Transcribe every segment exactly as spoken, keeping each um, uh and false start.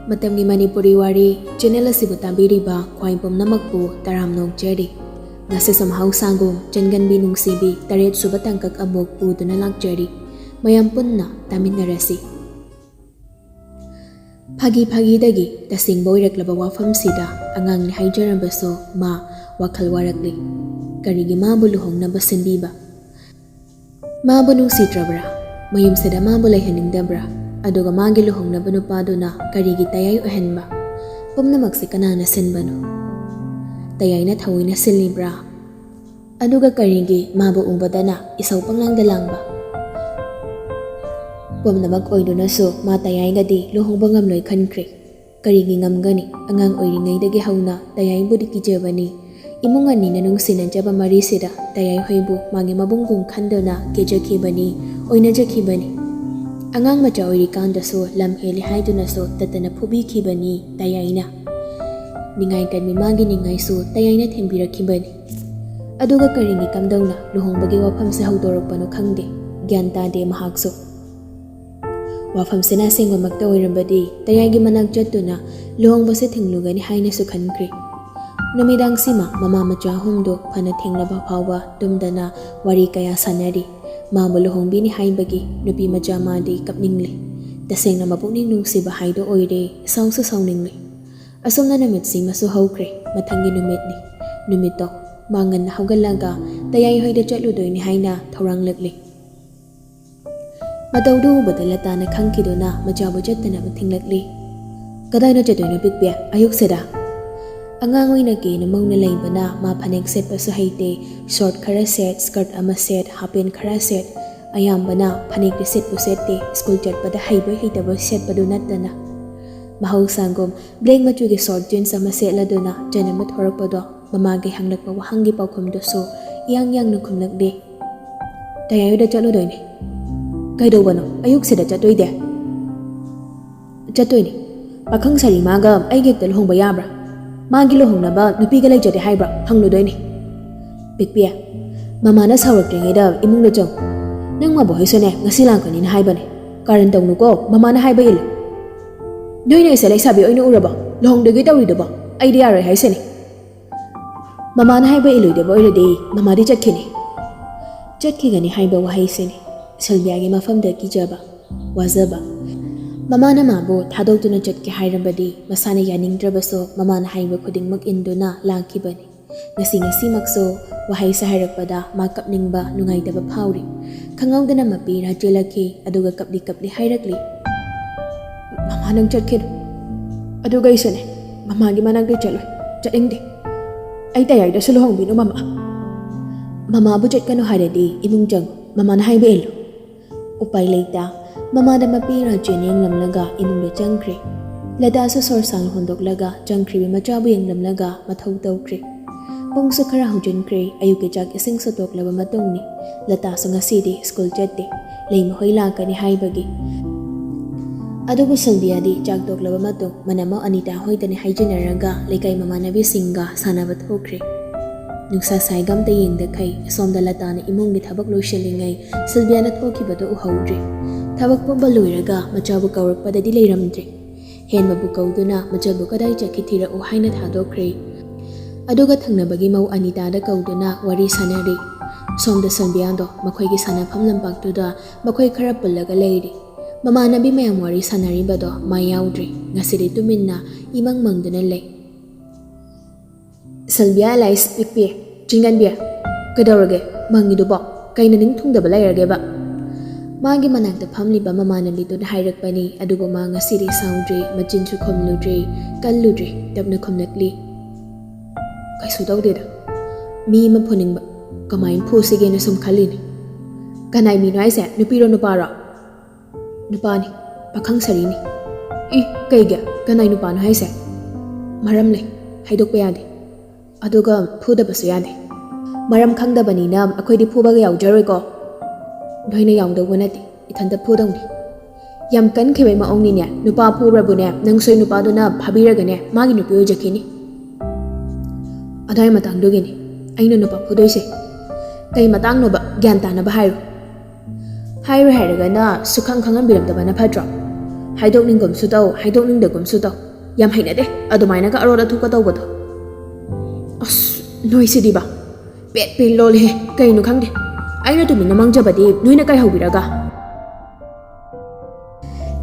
ꯃꯇꯝꯒꯤ ꯃꯅꯤꯄꯨꯔꯤ ꯋꯥꯔꯤ ꯆꯦꯅꯦꯜ ꯑꯁꯤꯕꯨ ꯇꯥꯕꯤꯔꯤꯕ ꯈ꯭ꯋꯥꯏ ꯄꯨꯝꯅꯃꯛꯄꯨ ꯇꯔꯥꯝꯅ ꯑꯣꯛꯆꯔꯤ꯫ ꯉꯁꯤꯁꯨ ꯃꯍꯧꯁꯥꯒꯨꯝ ꯆꯟꯒꯟꯕꯤ ꯅꯨꯡꯁꯤꯕꯤ ꯇꯔꯦꯠ ꯁꯨꯕ ꯇꯥꯡꯀꯛ ꯑꯃꯨꯛ ꯄꯨꯗꯨꯅ ꯂꯥꯛꯆꯔꯤ꯫ ꯃꯌꯥꯝ ꯄꯨꯟꯅ ꯇꯥꯃꯤꯟꯅꯔꯁꯤ꯫ ꯐꯥꯒꯤ ꯐꯥꯒꯤꯗꯒꯤ ꯇꯁꯦꯡꯕ ꯑꯣꯏꯔꯛꯂꯕ ꯋꯥꯐꯝꯁꯤꯗ ꯑꯉꯥꯡꯅꯤ ꯍꯥꯏꯖꯔꯝꯕꯁꯨ ꯃꯥ ꯋꯥꯈꯜ ꯋꯥꯔꯛꯂꯤ꯫ ꯀꯔꯤꯒꯤ ꯃꯥꯕꯨ ꯂꯨꯍꯣꯡꯅꯕ ꯁꯤꯟꯕꯤꯕ? ꯃꯥꯕꯨ ꯅꯨꯡꯁꯤꯗ꯭ꯔꯕ꯭ꯔꯥ? ꯃꯌꯨꯝꯁꯤꯗ ꯃꯥꯕꯨ ꯂꯩꯍꯟꯅꯤꯡꯗꯕ꯭ꯔꯥ? ꯑꯗꯨꯒ ꯃꯥꯒꯤ ꯂꯨꯍꯣꯡꯅꯕ ꯅꯨꯄꯥꯗꯨꯅ ꯀꯔꯤꯒꯤ ꯇꯌꯥꯏ ꯑꯣꯏꯍꯟꯕ? ꯄꯨꯝꯅꯃꯛꯁꯦ ꯀꯅꯥꯅ ꯁꯤꯟꯕꯅꯣ? ꯇꯌꯥꯏꯅ ꯊꯑꯣꯏꯅ ꯁꯤꯜꯂꯤꯕ꯭ꯔꯥ? ꯑꯗꯨꯒ ꯀꯔꯤꯒꯤ ꯃꯥꯕꯨ ꯎꯕꯗꯅ ꯏꯁꯧ ꯄꯪꯂꯥꯡꯗ ꯂꯥꯡꯕ? ꯄꯨꯝꯅꯃꯛ ꯑꯣꯏꯗꯨꯅꯁꯨ ꯃꯥ ꯇꯌꯥꯏꯒꯗꯤ ꯂꯨꯍꯣꯡꯕ ꯉꯝꯂꯣꯏ ꯈꯟꯈ꯭ꯔꯦ꯫ ꯀꯔꯤꯒꯤ ꯉꯝꯒꯅꯤ? ꯑꯉꯥꯡ ꯑꯣꯏꯔꯤꯉꯩꯗꯒꯤ ꯍꯧꯅ ꯇꯌꯥꯏꯕꯨꯗꯤ ꯀꯤꯖꯕꯅꯤ꯫ ꯏꯃꯨꯡ ꯑꯅꯤꯅ ꯅꯨꯡꯁꯤꯅꯖꯕ ꯃꯔꯤꯁꯤꯗ ꯇꯌꯥꯏ ꯍꯣꯏꯕꯨ ꯃꯥꯒꯤ ꯃꯕꯨꯡꯒꯨꯝ ꯈꯟꯗꯨꯅ ꯀꯦꯖꯈꯤꯕꯅꯤ, ꯑꯣꯏꯅꯖꯈꯤꯕꯅꯤ꯫ ꯑꯉꯥꯡ ꯃꯆꯥ ꯑꯣꯏꯔꯤꯀꯥꯟꯗꯁꯨ ꯂꯝ ꯍꯦꯜꯂꯤ ꯍꯥꯏꯗꯨꯅꯁꯨ ꯇꯠꯇꯅ ꯐꯨꯕꯤꯈꯤꯕꯅꯤ ꯇꯌꯥꯏꯅ꯫ ꯅꯤꯡꯉꯥꯏ ꯀꯟꯕꯤ ꯃꯥꯒꯤ ꯅꯤꯡꯉꯥꯏꯁꯨ ꯇꯌꯥꯏꯅ ꯊꯦꯝꯕꯤꯔꯛꯈꯤꯕꯅꯤ꯫ ꯑꯗꯨꯒ ꯀꯔꯤꯒꯤ ꯀꯝꯗꯧꯅ ꯂꯨꯍꯣꯡꯕꯒꯤ ꯋꯥꯐꯝꯁꯦ ꯍꯧꯗꯣꯔꯛꯄꯅꯣ ꯈꯪꯗꯦ꯫ ꯒ꯭ꯌꯥꯟ ꯇꯥꯗꯦ ꯃꯍꯥꯛꯁꯨ꯫ ꯋꯥꯐꯝꯁꯤꯅ ꯑꯁꯦꯡꯕꯃꯛꯇ ꯑꯣꯏꯔꯝꯕꯗꯤ ꯇꯌꯥꯏꯒꯤ ꯃꯅꯥꯛ ꯆꯠꯇꯨꯅ ꯂꯨꯍꯣꯡꯕꯁꯦ ꯊꯤꯡꯂꯨꯒꯅꯤ ꯍꯥꯏꯅꯁꯨ ꯈꯟꯈ꯭ꯔꯦ꯫ ꯅꯨꯃꯤꯗꯥꯡꯁꯤꯃ ꯃꯃꯥ ꯃꯆꯥ ꯑꯍꯨꯝꯗꯨ ꯐꯅ ꯊꯦꯡꯂꯕ ꯐꯥꯎꯕ ꯇꯨꯝꯗꯅ ꯋꯥꯔꯤ ꯀꯌꯥ ꯁꯥꯟꯅꯔꯤ꯫ ꯃꯥꯕꯨ ꯂꯨꯍꯣꯡꯕꯤꯅꯤ ꯍꯥꯏꯕꯒꯤ ꯅꯨꯄꯤ ꯃꯆꯥ ꯃꯥꯗꯤ ꯀꯞꯅꯤꯡꯂꯦ꯫ ꯇꯁꯦꯡꯅ ꯃꯄꯨꯛꯅꯤꯡ ꯅꯨꯡꯁꯤꯕ ꯍꯥꯏꯗꯣ ꯑꯣꯏꯔꯦ, ꯁꯥꯎꯁꯨ ꯁꯥꯎꯅꯤꯡꯂꯦ꯫ ꯑꯁꯨꯝꯅ ꯅꯨꯃꯤꯠꯁꯤꯃꯁꯨ ꯍꯧꯈ꯭ꯔꯦ꯫ ꯃꯊꯪꯒꯤ ꯅꯨꯃꯤꯠꯅꯤ꯫ ꯅꯨꯃꯤꯠꯇꯣ ꯃꯥ ꯉꯟꯅ ꯍꯧꯒꯠꯂꯒ ꯇꯌꯥꯏ ꯍꯣꯏꯗ ꯆꯠꯂꯨꯗꯣꯏꯅꯤ ꯍꯥꯏꯅ ꯊꯧꯔꯥꯡꯂꯛꯂꯤ꯫ ꯃꯇꯧꯗꯨ ꯎꯕꯗ ꯂꯇꯥꯅ ꯈꯪꯈꯤꯗꯨꯅ ꯃꯆꯥꯕꯨ ꯆꯠꯇꯅꯕ ꯊꯤꯡꯂꯛꯂꯤ꯫ "ꯀꯗꯥꯏꯗ ꯆꯠꯇꯣꯏꯅꯣ ꯄꯤꯛꯄꯤ, ꯑꯌꯨꯛꯁꯤꯗ?" ꯑꯉꯥꯡ ꯑꯣꯏꯅ ꯀꯦꯅ ꯃꯧꯅ ꯂꯩꯕꯅ ꯃꯥ ꯐꯅꯦꯛ ꯁꯦꯠꯄꯁꯨ ꯍꯩꯇꯦ꯫ ꯁꯣꯔꯠ ꯈꯔ ꯁꯦꯠ, ꯁ꯭ꯀꯔꯠ ꯑꯃ ꯁꯦꯠ, ꯍꯥꯞ ꯄꯦꯟ ꯈꯔ ꯁꯦꯠ꯫ ꯑꯌꯥꯝꯕꯅ ꯐꯅꯦꯛꯇꯤ ꯁꯦꯠꯄꯨ ꯁꯦꯠꯇꯦ, ꯁ꯭ꯀꯨꯜ ꯆꯠꯄꯗ ꯍꯩꯕꯣꯏ ꯍꯩꯇꯕꯣꯏ ꯁꯦꯠꯄꯗꯨ ꯅꯠꯇꯅ꯫ ꯃꯍꯧꯁꯥꯒꯨꯝ ꯕ꯭ꯂꯦꯛ ꯃꯆꯨꯒꯤ ꯁꯣꯔꯠ ꯖꯤꯟꯁ ꯑꯃ ꯁꯦꯠꯂꯗꯨꯅ ꯆꯟ ꯑꯃ ꯊꯣꯔꯛꯄꯗꯣ ꯃꯃꯥꯒꯤ ꯍꯪꯂꯛꯄ ꯋꯥꯍꯪꯒꯤ ꯄꯥꯎꯈꯨꯝꯗꯨꯁꯨ ꯏꯌꯥꯡ ꯌꯥꯡꯅ ꯈꯨꯝꯂꯛꯂꯦ꯫ "ꯇꯌꯥꯏꯗ ꯆꯠꯂꯨꯗꯣꯏꯅꯦ꯫" "ꯀꯩꯗꯧꯕꯅꯣ ꯑꯌꯨꯛꯁꯤꯗ ꯆꯠꯇꯣꯏꯗꯦ?" "ꯆꯠꯇꯣꯏꯅꯦ꯫ ꯄꯥꯈꯪ ꯁꯥꯔꯤ ꯃꯥꯒ ꯑꯩꯒ ꯍꯦꯛꯇ ꯂꯨꯍꯣꯡꯕ ꯌꯥꯕ꯭ꯔꯥ? ꯃꯥꯒꯤ ꯂꯨꯍꯣꯡꯅꯕ ꯅꯨꯄꯤꯒ ꯂꯩꯖꯗꯦ ꯍꯥꯏꯕ꯭ꯔꯥ? ꯍꯪꯂꯨꯗꯣꯏꯅꯦ꯫" "ꯄꯤꯛꯄꯤ, ꯃꯃꯥꯅ ꯁꯥꯎꯔꯛꯇ꯭ꯔꯤꯉꯩꯗ ꯏꯃꯨꯡꯗ ꯆꯪꯉꯨ꯫ ꯅꯪ ꯃꯕꯣꯛ ꯍꯣꯏꯁꯨꯅꯦ ꯉꯁꯤ ꯂꯥꯛꯀꯅꯤꯅ ꯍꯥꯏꯕꯅꯦ꯫ ꯀꯥꯔꯟ ꯇꯧꯅꯨꯀꯣ, ꯃꯃꯥꯅ ꯍꯥꯏꯕ ꯏꯜꯂꯨ꯫" ꯅꯣꯏꯅ ꯑꯩꯁꯦ ꯂꯩꯁꯥꯕꯤ ꯑꯣꯏꯅ ꯎꯔꯕꯣ? ꯂꯨꯍꯣꯡꯗꯣꯏꯒꯦ ꯇꯧꯔꯤꯗꯨꯕꯣ? ꯑꯩꯗꯤ ꯌꯥꯔꯣꯏ ꯍꯥꯏꯁꯤꯅꯤ꯫ ꯃꯃꯥꯅ ꯍꯥꯏꯕ ꯏꯜꯂꯣꯏꯗꯕ ꯑꯣꯏꯔꯗꯤ ꯃꯃꯥꯗꯤ ꯆꯠꯈꯤꯅꯤ꯫ ꯆꯠꯈꯤꯒꯅꯤ ꯍꯥꯏꯕ ꯋꯥꯍꯩꯁꯤꯅꯤ ꯁꯤꯜꯚꯤꯌꯥꯒꯤ ꯃꯐꯝꯗ ꯀꯤꯖꯕ, ꯋꯥꯖꯕ꯫ ꯃꯃꯥꯅ ꯃꯥꯕꯨ ꯊꯥꯗꯣꯛꯇꯨꯅ ꯆꯠꯀꯦ ꯍꯥꯏꯔꯕꯗꯤ ꯃꯁꯥꯅ ꯌꯥꯅꯤꯡꯗ꯭ꯔꯕꯁꯨ ꯃꯃꯥꯅ ꯍꯥꯏꯕ ꯈꯨꯗꯤꯡꯃꯛ ꯏꯟꯗꯨꯅ ꯂꯥꯛꯈꯤꯕꯅꯤ꯫ ꯉꯁꯤ ꯉꯁꯤꯃꯛꯁꯨ ꯋꯥꯍꯩꯁꯦ ꯍꯥꯏꯔꯛꯄꯗ ꯃꯥ ꯀꯞꯅꯤꯡꯕ, ꯅꯨꯡꯉꯥꯏꯇꯕ ꯐꯥꯎꯔꯤ꯫ ꯈꯪꯍꯧꯗꯅ ꯃꯄꯤ ꯏꯔꯥ ꯆꯦꯜꯂꯛꯈꯤ, ꯑꯗꯨꯒ ꯀꯞꯂꯤ ꯀꯞꯂꯤ ꯍꯥꯏꯔꯛꯂꯤ, "ꯃꯃꯥ, ꯅꯪ ꯆꯠꯈꯤꯅꯨ꯫ ꯑꯗꯨꯒ ꯑꯩꯁꯨꯅꯦ, ꯃꯃꯥꯒꯤ ꯃꯅꯥꯛꯇ ꯆꯠꯂꯣꯏ, ꯆꯠꯅꯤꯡꯗꯦ꯫ ꯑꯩ ꯇꯌꯥꯏꯗꯁꯨ ꯂꯨꯍꯣꯡꯕꯤꯅꯨ, ꯃꯃꯥ꯫ ꯃꯃꯥꯕꯨ ꯆꯠꯀꯅꯨ ꯍꯥꯏꯔꯗꯤ ꯏꯃꯨꯡ ꯆꯪꯉꯨ, ꯃꯃꯥꯅ ꯍꯥꯏꯕ ꯏꯜꯂꯨ"꯫ ꯎꯄꯥꯏ ꯂꯩꯇ ꯃꯃꯥꯗ ꯃꯄꯤ ꯏꯔꯥ ꯆꯦꯟ ꯌꯦꯡꯂꯝꯂꯒ ꯏꯃꯨꯡꯗ ꯆꯪꯈ꯭ꯔꯦ꯫ ꯂꯇꯥꯁꯨ ꯁꯣꯔ ꯁꯥꯡꯅ ꯍꯣꯟꯗꯣꯛꯂꯒ ꯆꯪꯈ꯭ꯔꯤꯕꯤ ꯃꯆꯥꯕꯨ ꯌꯦꯡꯂꯝꯂꯒ ꯃꯊꯧ ꯇꯧꯈ꯭ꯔꯦ꯫ ꯄꯨꯡꯁꯨ ꯈꯔ ꯍꯧꯖꯤꯟꯈ꯭ꯔꯦ꯫ ꯑꯌꯨꯛꯀꯤ ꯆꯥꯛ ꯏꯁꯤꯡꯁꯨ ꯇꯣꯛꯂꯕ ꯃꯇꯨꯡꯅꯤ꯫ ꯂꯇꯥꯁꯨ ꯉꯁꯤꯗꯤ ꯁ꯭ꯀꯨꯜ ꯆꯠꯇꯦ, ꯂꯩꯃ ꯍꯣꯏ ꯂꯥꯛꯀꯅꯤ ꯍꯥꯏꯕꯒꯤ꯫ ꯑꯗꯨꯕꯨ ꯁꯤꯜꯚꯤꯌꯥꯗꯤ ꯆꯥꯛ ꯇꯣꯛꯂꯕ ꯃꯇꯨꯡ ꯃꯅꯝꯃ ꯑꯅꯤꯇꯥ ꯍꯣꯏꯗꯅꯤ ꯍꯥꯏꯖꯤꯟꯅꯔꯒ ꯂꯩꯀꯥꯏ ꯃꯃꯥꯟꯅꯕꯤꯁꯤꯡꯒ ꯁꯥꯟꯅꯕ ꯊꯣꯛꯈ꯭ꯔꯦ꯫ ꯅꯨꯡꯁꯥ ꯁꯥꯏꯒ ꯑꯝꯇ ꯌꯦꯡꯗꯈꯩ ꯁꯣꯝꯗ ꯂꯇꯥꯅ ꯏꯃꯨꯡꯒꯤ ꯊꯕꯛ ꯂꯣꯏꯁꯤꯜꯂꯤꯉꯩ ꯁꯤꯜꯚꯤꯌꯥꯅ ꯊꯣꯛꯈꯤꯕꯗꯨ ꯎꯍꯧꯗ꯭ꯔꯦ꯫ ꯊꯕꯛ ꯄꯨꯝꯕ ꯂꯣꯏꯔꯒ ꯃꯆꯥꯕꯨ ꯀꯧꯔꯛꯄꯗꯗꯤ ꯂꯩꯔꯝꯗ꯭ꯔꯦ꯫ ꯍꯦꯟꯕꯕꯨ ꯀꯧꯗꯨꯅ ꯃꯆꯜꯕꯨ ꯀꯗꯥꯏ ꯆꯠꯈꯤ ꯊꯤꯔꯛꯎ ꯍꯥꯏꯅ ꯊꯥꯗꯣꯛꯈ꯭ꯔꯦ꯫ ꯑꯗꯨꯒ ꯊꯪꯅꯕꯒꯤ ꯃꯧ ꯑꯅꯤꯇꯥꯗ ꯀꯧꯗꯨꯅ ꯋꯥꯔꯤ ꯁꯥꯟꯅꯔꯤ꯫ ꯁꯣꯝꯗ ꯁꯤꯜꯚꯤꯌꯥꯗꯣ ꯃꯈꯣꯏꯒꯤ ꯁꯥꯟꯅꯐꯝ ꯂꯝꯄꯥꯛꯇꯨꯗ ꯃꯈꯣꯏ ꯈꯔ ꯄꯨꯜꯂꯒ ꯂꯩꯔꯤ꯫ ꯃꯃꯥꯟꯅꯕꯤ ꯃꯌꯥꯝ ꯋꯥꯔꯤ ꯁꯥꯟꯅꯔꯤꯕꯗꯣ ꯃꯥ ꯌꯥꯎꯗ꯭ꯔꯤ꯫ ꯉꯁꯤꯗꯤ ꯇꯨꯃꯤꯟꯅ ꯏꯃꯪ ꯃꯪꯗꯨꯅ ꯂꯩ꯫ "ꯁꯤꯜꯚꯤꯌꯥ, ꯑꯦꯂꯥꯏꯁ, ꯄꯤꯛꯄꯤ, ꯆꯤꯡꯒꯟꯕꯤ, ꯀꯩꯗꯧꯔꯒꯦ? ꯃꯪꯉꯤꯗꯨꯕꯣ? ꯀꯩꯅ ꯅꯤꯡ ꯊꯨꯡꯗꯕ ꯂꯩꯔꯒꯦꯕ?" ꯃꯥꯒꯤ ꯃꯅꯥꯛꯇ ꯐꯝꯂꯤꯕ ꯃꯃꯥꯟꯅꯕꯤꯗꯨꯅ ꯍꯥꯏꯔꯛꯄꯅꯤ꯫ ꯑꯗꯨꯕꯨ ꯃꯥ ꯉꯁꯤꯗꯤ ꯁꯥꯎꯗ꯭ꯔꯤ, ꯃꯆꯤꯟꯁꯨ ꯈꯨꯝꯂꯨꯗ꯭ꯔꯤ, ꯀꯜꯂꯨꯗ꯭ꯔꯤ, ꯇꯞꯅ ꯈꯨꯝꯂꯛꯂꯤ, "ꯀꯩꯁꯨ ꯇꯧꯗꯦꯗ꯫ ꯃꯤ ꯑꯃ ꯐꯨꯅꯤꯡꯕ꯫ ꯀꯃꯥꯏꯅ ꯐꯨꯁꯤꯒꯦꯅ ꯁꯨꯝ ꯈꯜꯂꯤꯅꯤ꯫" "ꯀꯅꯥꯏ ꯃꯤꯅꯣ ꯍꯥꯏꯁꯦ? ꯅꯨꯄꯤꯔꯣ ꯅꯨꯄꯥꯔꯣ?" "ꯅꯨꯄꯥꯅꯤ, ꯄꯥꯈꯪ ꯁꯥꯔꯤꯅꯤ꯫" "ꯏ, ꯀꯩꯒꯤ? ꯀꯅꯥꯏ ꯅꯨꯄꯥꯅꯣ ꯍꯥꯏꯁꯦ?" "ꯃꯔꯝ ꯂꯩ, ꯍꯥꯏꯗꯣꯛꯄ ꯌꯥꯗꯦ꯫ ꯑꯗꯨꯒ ꯐꯨꯗꯕꯁꯨ ꯌꯥꯗꯦ꯫ ꯃꯔꯝ ꯈꯪꯗꯕꯅꯤꯅ ꯑꯩꯈꯣꯏꯗꯤ ꯐꯨꯕꯒ ꯌꯥꯎꯖꯔꯣꯏꯀꯣ꯫ ꯅꯣꯏꯅ ꯌꯥꯎꯗꯧꯕ ꯅꯠꯇꯦ, ꯏꯊꯟꯇ ꯐꯨꯗꯧꯅꯤ꯫" "ꯌꯥꯝ ꯀꯟꯈꯤꯕꯩ ꯃꯑꯣꯡꯅꯤꯅꯦ꯫ ꯅꯨꯄꯥ ꯐꯨꯔꯕꯨꯅꯦ, ꯅꯪꯁꯣꯏ ꯅꯨꯄꯥꯗꯨꯅ ꯐꯥꯕꯤꯔꯒꯅꯦ, ꯃꯥꯒꯤ ꯅꯨꯄꯤ ꯑꯣꯏꯖꯈꯤꯅꯤ꯫" "ꯑꯗꯨꯋꯥꯏ ꯃꯇꯥꯡꯗꯨꯒꯤꯅꯤ ꯑꯩꯅ ꯅꯨꯄꯥ ꯐꯨꯗꯣꯏꯁꯦ꯫" "ꯀꯩ ꯃꯇꯥꯡꯅꯣꯕ? ꯒ꯭ꯌꯥꯟ ꯇꯥꯅꯕ ꯍꯥꯏꯔꯣ꯫" "ꯍꯥꯏꯔꯣꯏ ꯍꯥꯏꯔꯒꯅ ꯁꯨꯈꯪ ꯈꯪꯍꯟꯕꯤꯔꯝꯗꯕꯅ ꯐꯠꯇ꯭ꯔꯣ?" ꯍꯥꯏꯗꯣꯛꯅꯤꯡꯒꯨꯝꯁꯨ ꯇꯧ, ꯍꯥꯏꯗꯣꯛꯅꯤꯡꯗꯒꯨꯝꯁꯨ ꯇꯧ꯫ ꯌꯥꯝ ꯍꯩꯅꯗꯦ ꯑꯗꯨꯃꯥꯏꯅꯒ ꯑꯔꯣꯠ ꯑꯊꯨꯞꯀ ꯇꯧꯕꯗꯣ꯫ ꯑꯁ, ꯅꯣꯏꯁꯤꯗꯤꯕ꯫ ꯄꯦꯠ ꯄꯦꯠ ꯂꯣꯜꯂꯦꯍꯦ꯫ ꯀꯩꯅꯣ ꯈꯪꯗꯦ꯫ ꯑꯩꯅ ꯇꯨꯃꯤꯟꯅ ꯃꯥꯡꯖꯕꯗꯤ ꯅꯣꯏꯅ ꯀꯩ ꯍꯧꯕꯤꯔꯒ?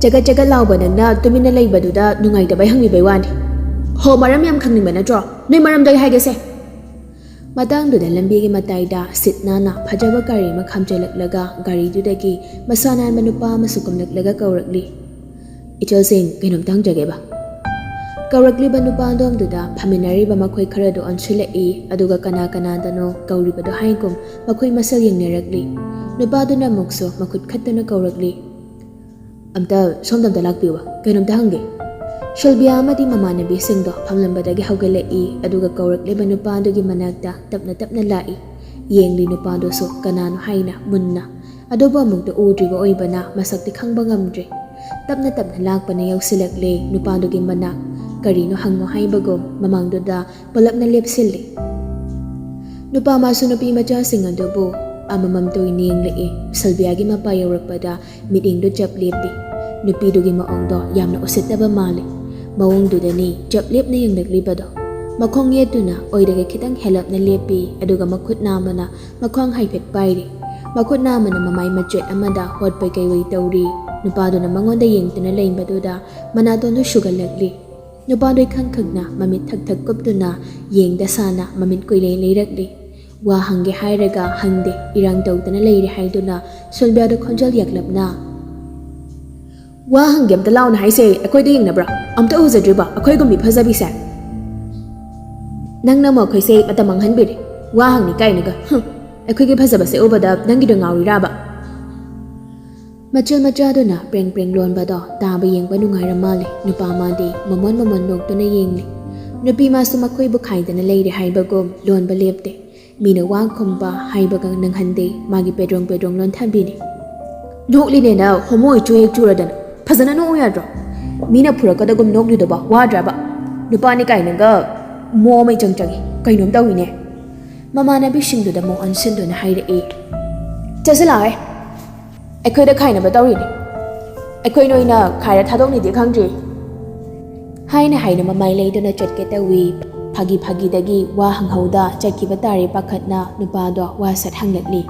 ꯆꯒꯠ ꯆꯒꯠ ꯂꯥꯎꯕ ꯅꯪꯅ ꯇꯨꯃꯤꯟꯅ ꯂꯩꯕꯗꯨꯗ ꯅꯨꯡꯉꯥꯏꯇꯕꯩ ꯍꯪꯕꯤꯕꯩ ꯋꯥꯅꯤ꯫ ꯍꯣ, ꯃꯔꯝ ꯌꯥꯝ ꯈꯪꯅꯤꯡꯕ ꯅꯠꯇ꯭ꯔꯣ? ꯅꯣꯏ ꯃꯔꯝꯗꯣ ꯑꯩ ꯍꯥꯏꯒꯦꯁꯦ꯫ ꯃꯇꯥꯡꯗꯨꯗ ꯂꯝꯕꯤꯒꯤ ꯃꯇꯥꯏꯗ ꯁꯤꯠ ꯅꯥꯟꯅ ꯐꯖꯕ ꯒꯥꯔꯤ ꯑꯃ ꯈꯥꯝꯖꯤꯜꯂꯛꯂꯒ ꯒꯥꯔꯤꯗꯨꯗꯒꯤ ꯃꯁꯥ ꯅꯥꯟꯕ ꯅꯨꯄꯥ ꯑꯃꯁꯨ ꯀꯨꯝꯂꯛꯂꯒ ꯀꯧꯔꯛꯂꯤ, "ꯏꯆꯜꯁꯤꯡ, ꯀꯩꯅꯣꯝꯇ ꯍꯪꯖꯒꯦꯕ?" ꯀꯧꯔꯛꯂꯤꯕ ꯅꯨꯄꯥ ꯑꯗꯣꯝꯗꯨꯗ ꯐꯝꯃꯤꯟꯅꯔꯤꯕ ꯃꯈꯣꯏ ꯈꯔꯗꯨ ꯑꯣꯟꯁꯤꯜꯂꯛꯏ, ꯑꯗꯨꯒ ꯀꯅꯥ ꯀꯅꯥꯗꯅꯣ ꯀꯧꯔꯤꯕꯗꯣ ꯍꯥꯏꯒꯨꯝ ꯃꯈꯣꯏ ꯃꯁꯦꯜ ꯌꯦꯡꯅꯔꯛꯂꯤ꯫ ꯅꯨꯄꯥꯗꯨꯅ ꯑꯃꯨꯛꯁꯨ ꯃꯈꯨꯠ ꯈꯠꯇꯨꯅ ꯀꯧꯔꯛꯂꯤ, "ꯑꯝꯇ ꯁꯣꯝꯗ ꯑꯝꯇ ꯂꯥꯛꯄꯤꯌꯨꯕ, ꯀꯩꯅꯣꯝꯇ ꯍꯪꯒꯦ꯫" ꯁꯤꯜꯕꯤꯌꯥ ꯑꯃꯗꯤ ꯃꯃꯥꯟꯅꯕꯤꯁꯤꯡꯗꯣ ꯐꯝꯂꯝꯕꯗꯒꯤ ꯍꯧꯒꯠꯂꯛꯏ, ꯑꯗꯨꯒ ꯀꯧꯔꯛꯂꯤꯕ ꯅꯨꯄꯥꯗꯨꯒꯤ ꯃꯅꯥꯛꯇ ꯇꯞꯅ ꯇꯞꯅ ꯂꯥꯛꯏ꯫ ꯌꯦꯡꯂꯤ ꯅꯨꯄꯥꯗꯨꯁꯨ ꯀꯅꯥꯅꯣ ꯍꯥꯏꯅ ꯃꯨꯟꯅ, ꯑꯗꯨꯕꯨ ꯑꯃꯨꯛꯇ ꯎꯗ꯭ꯔꯤꯕ ꯑꯣꯏꯕꯅ ꯃꯁꯛꯇꯤ ꯈꯪꯕ ꯉꯝꯗ꯭ꯔꯤ꯫ ꯇꯞꯅ ꯇꯞꯅ ꯂꯥꯛꯄꯅ ꯌꯧꯁꯤꯜꯂꯛꯂꯦ ꯅꯨꯄꯥꯗꯨꯒꯤ ꯃꯅꯥꯛ꯫ ꯀꯔꯤꯅꯣ ꯍꯪꯉꯣ ꯍꯥꯏꯕꯒꯨꯝ ꯃꯃꯥꯡꯗꯨꯗ ꯄꯨꯂꯞꯅ ꯂꯦꯞꯁꯤꯜꯂꯤ꯫ ꯅꯨꯄꯥ ꯃꯥꯁꯨ ꯅꯨꯄꯤ ꯃꯆꯥꯁꯤꯡ ꯑꯗꯨꯕꯨ ꯑꯃꯃꯝꯇ ꯑꯣꯏꯅ ꯌꯦꯡꯂꯛꯏ꯫ ꯁꯤꯜꯕꯤꯌꯥꯒꯤ ꯃꯄꯥ ꯌꯧꯔꯛꯄꯗ ꯃꯤꯠꯌꯦꯡꯗꯨ ꯆꯞ ꯂꯦꯞꯄꯤ꯫ ꯅꯨꯄꯤꯗꯨꯒꯤ ꯃꯑꯣꯡꯗꯣ ꯌꯥꯝꯅ ꯎꯁꯤꯠꯇꯕ ꯃꯥꯜꯂꯤ꯫ ꯃꯑꯣꯡꯗꯨꯗꯅꯤ ꯆꯞ ꯂꯦꯞꯅ ꯌꯦꯡꯂꯛꯂꯤꯕꯗꯣ꯫ ꯃꯈꯣꯡ ꯌꯦꯠꯇꯨꯅ ꯑꯣꯏꯗꯒꯤ ꯈꯤꯇꯪ ꯍꯦꯜꯂꯞꯅ ꯂꯦꯞꯄꯤ, ꯑꯗꯨꯒ ꯃꯈꯨꯠ ꯅꯥꯝꯃꯅ ꯃꯈ꯭ꯋꯥꯡ ꯍꯥꯏꯐꯦꯠ ꯄꯥꯏꯔꯤ꯫ ꯃꯈꯨꯠ ꯅꯥꯝꯃꯅ ꯃꯃꯥꯏ ꯃꯆꯦꯠ ꯑꯃꯗ ꯍꯣꯠꯄꯩ ꯀꯩꯋꯩ ꯇꯧꯔꯤ꯫ ꯅꯨꯄꯥꯗꯨꯅ ꯃꯉꯣꯟꯗ ꯌꯦꯡꯗꯨꯅ ꯂꯩꯕꯗꯨꯗ ꯃꯅꯥꯇꯣꯟꯗꯨ ꯁꯨꯒꯠꯂꯛꯂꯤ꯫ ꯅꯨꯄꯥꯗꯨ ꯏꯈꯪ ꯈꯪꯅ ꯃꯃꯤꯠ ꯊꯛ ꯊꯛ ꯀꯨꯞꯇꯨꯅ ꯌꯦꯡꯗ ꯁꯥꯅ ꯃꯃꯤꯠ ꯀꯨꯏꯂꯩ ꯂꯩꯔꯛꯂꯤ꯫ ꯋꯥ ꯍꯪꯒꯦ ꯍꯥꯏꯔꯒ ꯍꯪꯗꯦ, ꯏꯔꯥꯡ ꯇꯧꯗꯅ ꯂꯩꯔꯦ ꯍꯥꯏꯗꯨꯅ ꯁꯤꯜꯕꯤꯌꯥꯗ ꯈꯣꯟꯖꯦꯜ ꯌꯥꯛꯂꯞꯅ, "ꯋꯥ ꯍꯪꯒꯦ ꯑꯝꯇ ꯂꯥꯎꯅ ꯍꯥꯏꯁꯦ, ꯑꯩꯈꯣꯏꯗ ꯌꯦꯡꯅꯕ꯭ꯔꯥ? ꯑꯝꯇ ꯎꯖꯗ꯭ꯔꯤꯕ ꯑꯩꯈꯣꯏꯒꯨꯝꯕꯤ ꯐꯖꯕꯤꯁꯦ?" "ꯅꯪꯅ ꯑꯃꯨꯛ ꯑꯩꯈꯣꯏꯁꯦ ꯃꯇꯝ ꯃꯥꯡꯍꯟꯕꯤꯔꯦ꯫ ꯋꯥ ꯍꯪꯅꯤ ꯀꯥꯏꯅꯒ, ꯍꯨꯝ, ꯑꯩꯈꯣꯏꯒꯤ ꯐꯖꯕꯁꯦ ꯎꯕꯗ ꯅꯪꯒꯤꯗꯣ ꯉꯥꯎꯔꯤꯔꯥꯕ?" ꯃꯆꯤꯜ ꯃꯆꯥꯗꯨꯅ ꯄ꯭ꯔꯦꯡ ꯄ꯭ꯔꯦꯡ ꯂꯣꯟꯕꯗꯣ ꯇꯥꯕ ꯌꯦꯡꯕ ꯅꯨꯡꯉꯥꯏꯔ ꯃꯥꯜꯂꯦ꯫ ꯅꯨꯄꯥ ꯃꯥꯗꯤ ꯃꯃꯣꯟ ꯃꯃꯣꯟ ꯅꯣꯛꯇꯨꯅ ꯌꯦꯡꯂꯤ꯫ ꯅꯨꯄꯤ ꯃꯥꯁꯨ ꯃꯈꯣꯏꯕꯨ ꯈꯥꯏꯗꯅ ꯂꯩꯔꯦ ꯍꯥꯏꯕꯒꯨꯝ ꯂꯣꯟꯕ ꯂꯦꯞꯇꯦ꯫ ꯃꯤꯅ ꯋꯥ ꯈꯨꯝꯕ ꯍꯥꯏꯕꯒ ꯅꯪꯍꯟꯗꯦ, ꯃꯥꯒꯤ ꯄꯦꯗ꯭ꯔꯣꯡ ꯄꯦꯗ꯭ꯔꯣꯡ ꯂꯣꯟꯊꯕꯤꯅꯤ꯫ "ꯅꯣꯛꯂꯤꯅꯦꯅ ꯍꯣꯃꯣ ꯏꯆꯨ ꯍꯦꯛ ꯆꯨꯔꯗꯅ ꯐꯖꯅ ꯅꯣꯛꯎ ꯌꯥꯗ꯭ꯔꯣ? ꯃꯤꯅ ꯐꯨꯔꯛꯀꯗꯒꯨꯝ ꯅꯣꯛꯂꯤꯗꯨꯕ ꯋꯥꯗ꯭ꯔꯕ? ꯅꯨꯄꯥꯅꯤ ꯀꯥꯏꯅꯒ ꯃꯣ ꯑꯃ ꯏꯆꯪ ꯆꯪꯉꯤ꯫ ꯀꯩꯅꯣꯝ ꯇꯧꯏꯅꯦ꯫" ꯃꯃꯥꯟꯅꯕꯤꯁꯤꯡꯗꯨꯗ ꯑꯃꯨꯛ ꯑꯣꯟꯁꯤꯟꯗꯨꯅ ꯍꯥꯏꯔꯛꯏ, "ꯆꯠꯁꯤꯜꯂꯛꯑꯦ, ꯑꯩꯈꯣꯏꯗ ꯈꯥꯏꯅꯕ ꯇꯧꯔꯤꯅꯦ꯫" ꯑꯩꯈꯣꯏꯅ ꯑꯣꯏꯅ ꯈꯥꯏꯔ ꯊꯥꯗꯣꯛꯅꯤꯗꯤ ꯈꯪꯗ꯭ꯔꯤ꯫ ꯍꯥꯏꯅ ꯍꯥꯏꯅ ꯃꯃꯥꯏ ꯂꯩꯗꯨꯅ ꯆꯠꯀꯦ ꯇꯧꯏ꯫ ꯐꯥꯒꯤ ꯐꯥꯒꯤꯗꯒꯤ ꯋꯥ ꯍꯪꯍꯧꯗ ꯆꯠꯈꯤꯕ ꯇꯥꯔꯦ ꯄꯥꯈꯠꯅ ꯅꯨꯄꯥꯗꯣ ꯋꯥ ꯁꯠ ꯍꯪꯂꯛꯂꯤ꯫